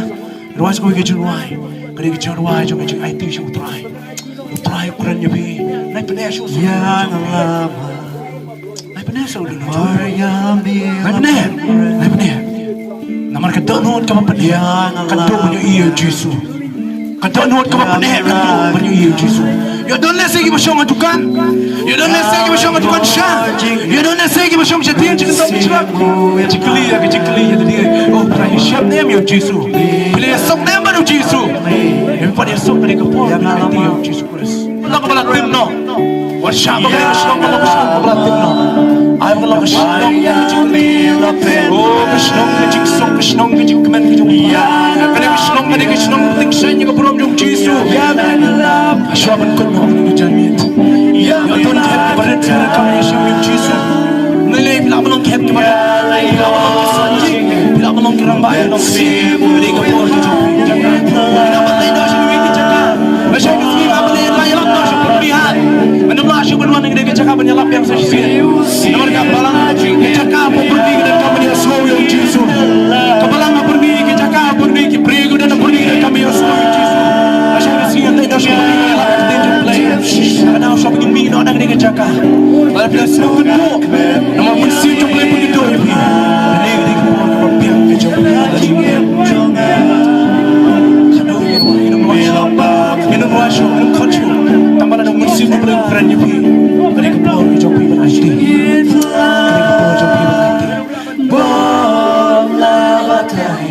Rwai sa kawei ka jingrwai. Ka dei ka jingrwai jong ka jingaiti sha U Trai. U Trai u kren ïa phi. Nai pyneh sha u. Nai pyneh sha u. Nai pyneh. Nai pyneh. Namar ka dohnud kaba pyneh ka duh ban ïohi ïa U Jisu. Ka dohnud kaba pyneh ka duh ban ïohi ïa U Jisu. Ïoh don lehse kiba shong ha dukan. Ïoh don lehse kiba shong ha dukan sha. Ïoh don lehse kiba shong sha tieng jingkynthoh jingkylli, jingkylli ïa ka jingkylli ïa lade. Oh, phi la ïashem ne em ïa U Jisu? Phi la ïasuk ne em bad U Jisu? Ïa phi pat ïasuk, ka dei ka por ba ngin aiti ïa U Jisu Khrist. Long kaba la tim noh. Wat shah ba ka dei ka shnong, ka long ka shnong kaba la tim noh. Ai ba ka long ka shnong ka jingkmen. Oh, ka shnong ka jingsuk, ka shnong ka jingkmen, ka jingkmen. Ka dei ka shnong, ka dei ka shnong ka jingkmen ïa ka burom jong U Jisu. Shuwa ban kut noh ka jingkmen. Ïa don ka hep kaba rit, ka kam ïa shem ïa U Jisu. Nalei phi lah ban long ka hep kaba rit. Phi lah ban long ki rangbah, phi lah ban long ki rangbah, phi lah ban long ki rangbah. Ka dei ka por ka jong phi. Phi lah ban leit noh sha kiwei ki jaka. Ba sha ka sngi ba phi leit, la ïalap noh sha pyrthei. Ngam lah shuh ban wan ha kane ka jaka ban ïalap biang sa shisien. Namar ka balang ka jaka ba Lada phi la sngewkynmaw, namar u Mynsiem jong U Blei u pynkynmaw ïa phi. Kane ka dei ka por kaba biang ka jong phi. Kano ngin wan, ngin wan shuh, ngin wan shuh, ngin wan shuh. Tangba lada u Mynsiem jong U Blei u kren ïa phi, ka dei ka por ka jong phi ban aiti. Ka dei ka por jong phi ban aiti. Bom la batai.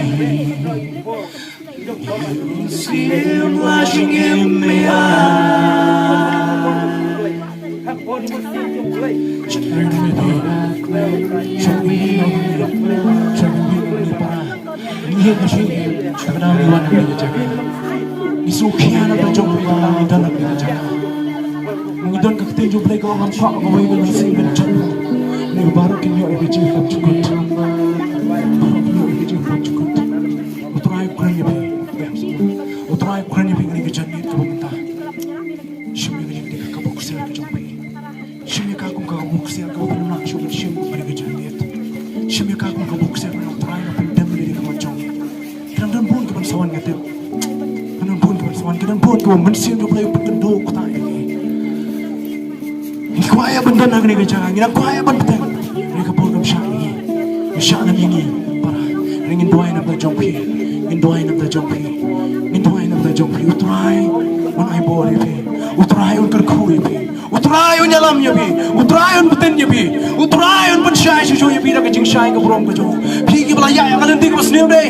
Ngi don ka ktien jong U Blei ka ong, ngam kwah kawei ka mynsiem ban jot. Ngi baroh kin ïoh ïa ka jingpynjukut. Baroh kin ïoh ïa ka jingpynjukut. U Trai u kren ïa phi. U Trai u kren ïa phi ha kane ka janmiet kaba mynta. Shim ïa ka jingdih ka bok ksiar ka jong phi. Shim ïa ka kum ka bok ksiar kaba pynlong shuh ban shim ha kane ka janmiet. Shim ïa ka kum ka bok ksiar kaba U Trai u la pyndem ïa ka mon jong ngi. Ki dang don bun kiban sa wan, nga tip. Ki dang don bun kiban sa wan, ki dang don bun kiba u Mynsiem jong U Blei u pynkynmaw kumta ïa ngi. Ngi kwah ïa ban don ha kane ka jaka, ngi dang kwah ïa ban bteng. Kane ka por kam shah ïa ngi. Kam shah lem ïa ngi. Para, ngin duwai na ka bynta jong phi. Ngin duwai na ka bynta jong phi. Ngin duwai na ka bynta jong phi. U Trai un ai bor ïa phi. U Trai un kyrkhu ïa phi. U Trai un ïalam ïa phi. U Trai un btin ïa phi. U Trai un pynshai shuh shuh ïa phi da ka jingshai ka burom ka jong u. Phi kiba la ïaid ïa ka lynti kaba sniew dei,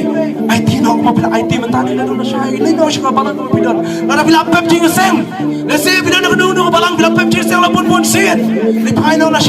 aiti noh kumba phi la aiti mynta, leit noh lashai, leit noh sha ka balang kaba phi don. Lada phi la pep jingïaseng, lehse phi don ha kano kano ka balang, phi la pep jingïaseng la bun bun sien, leit phai noh lashai.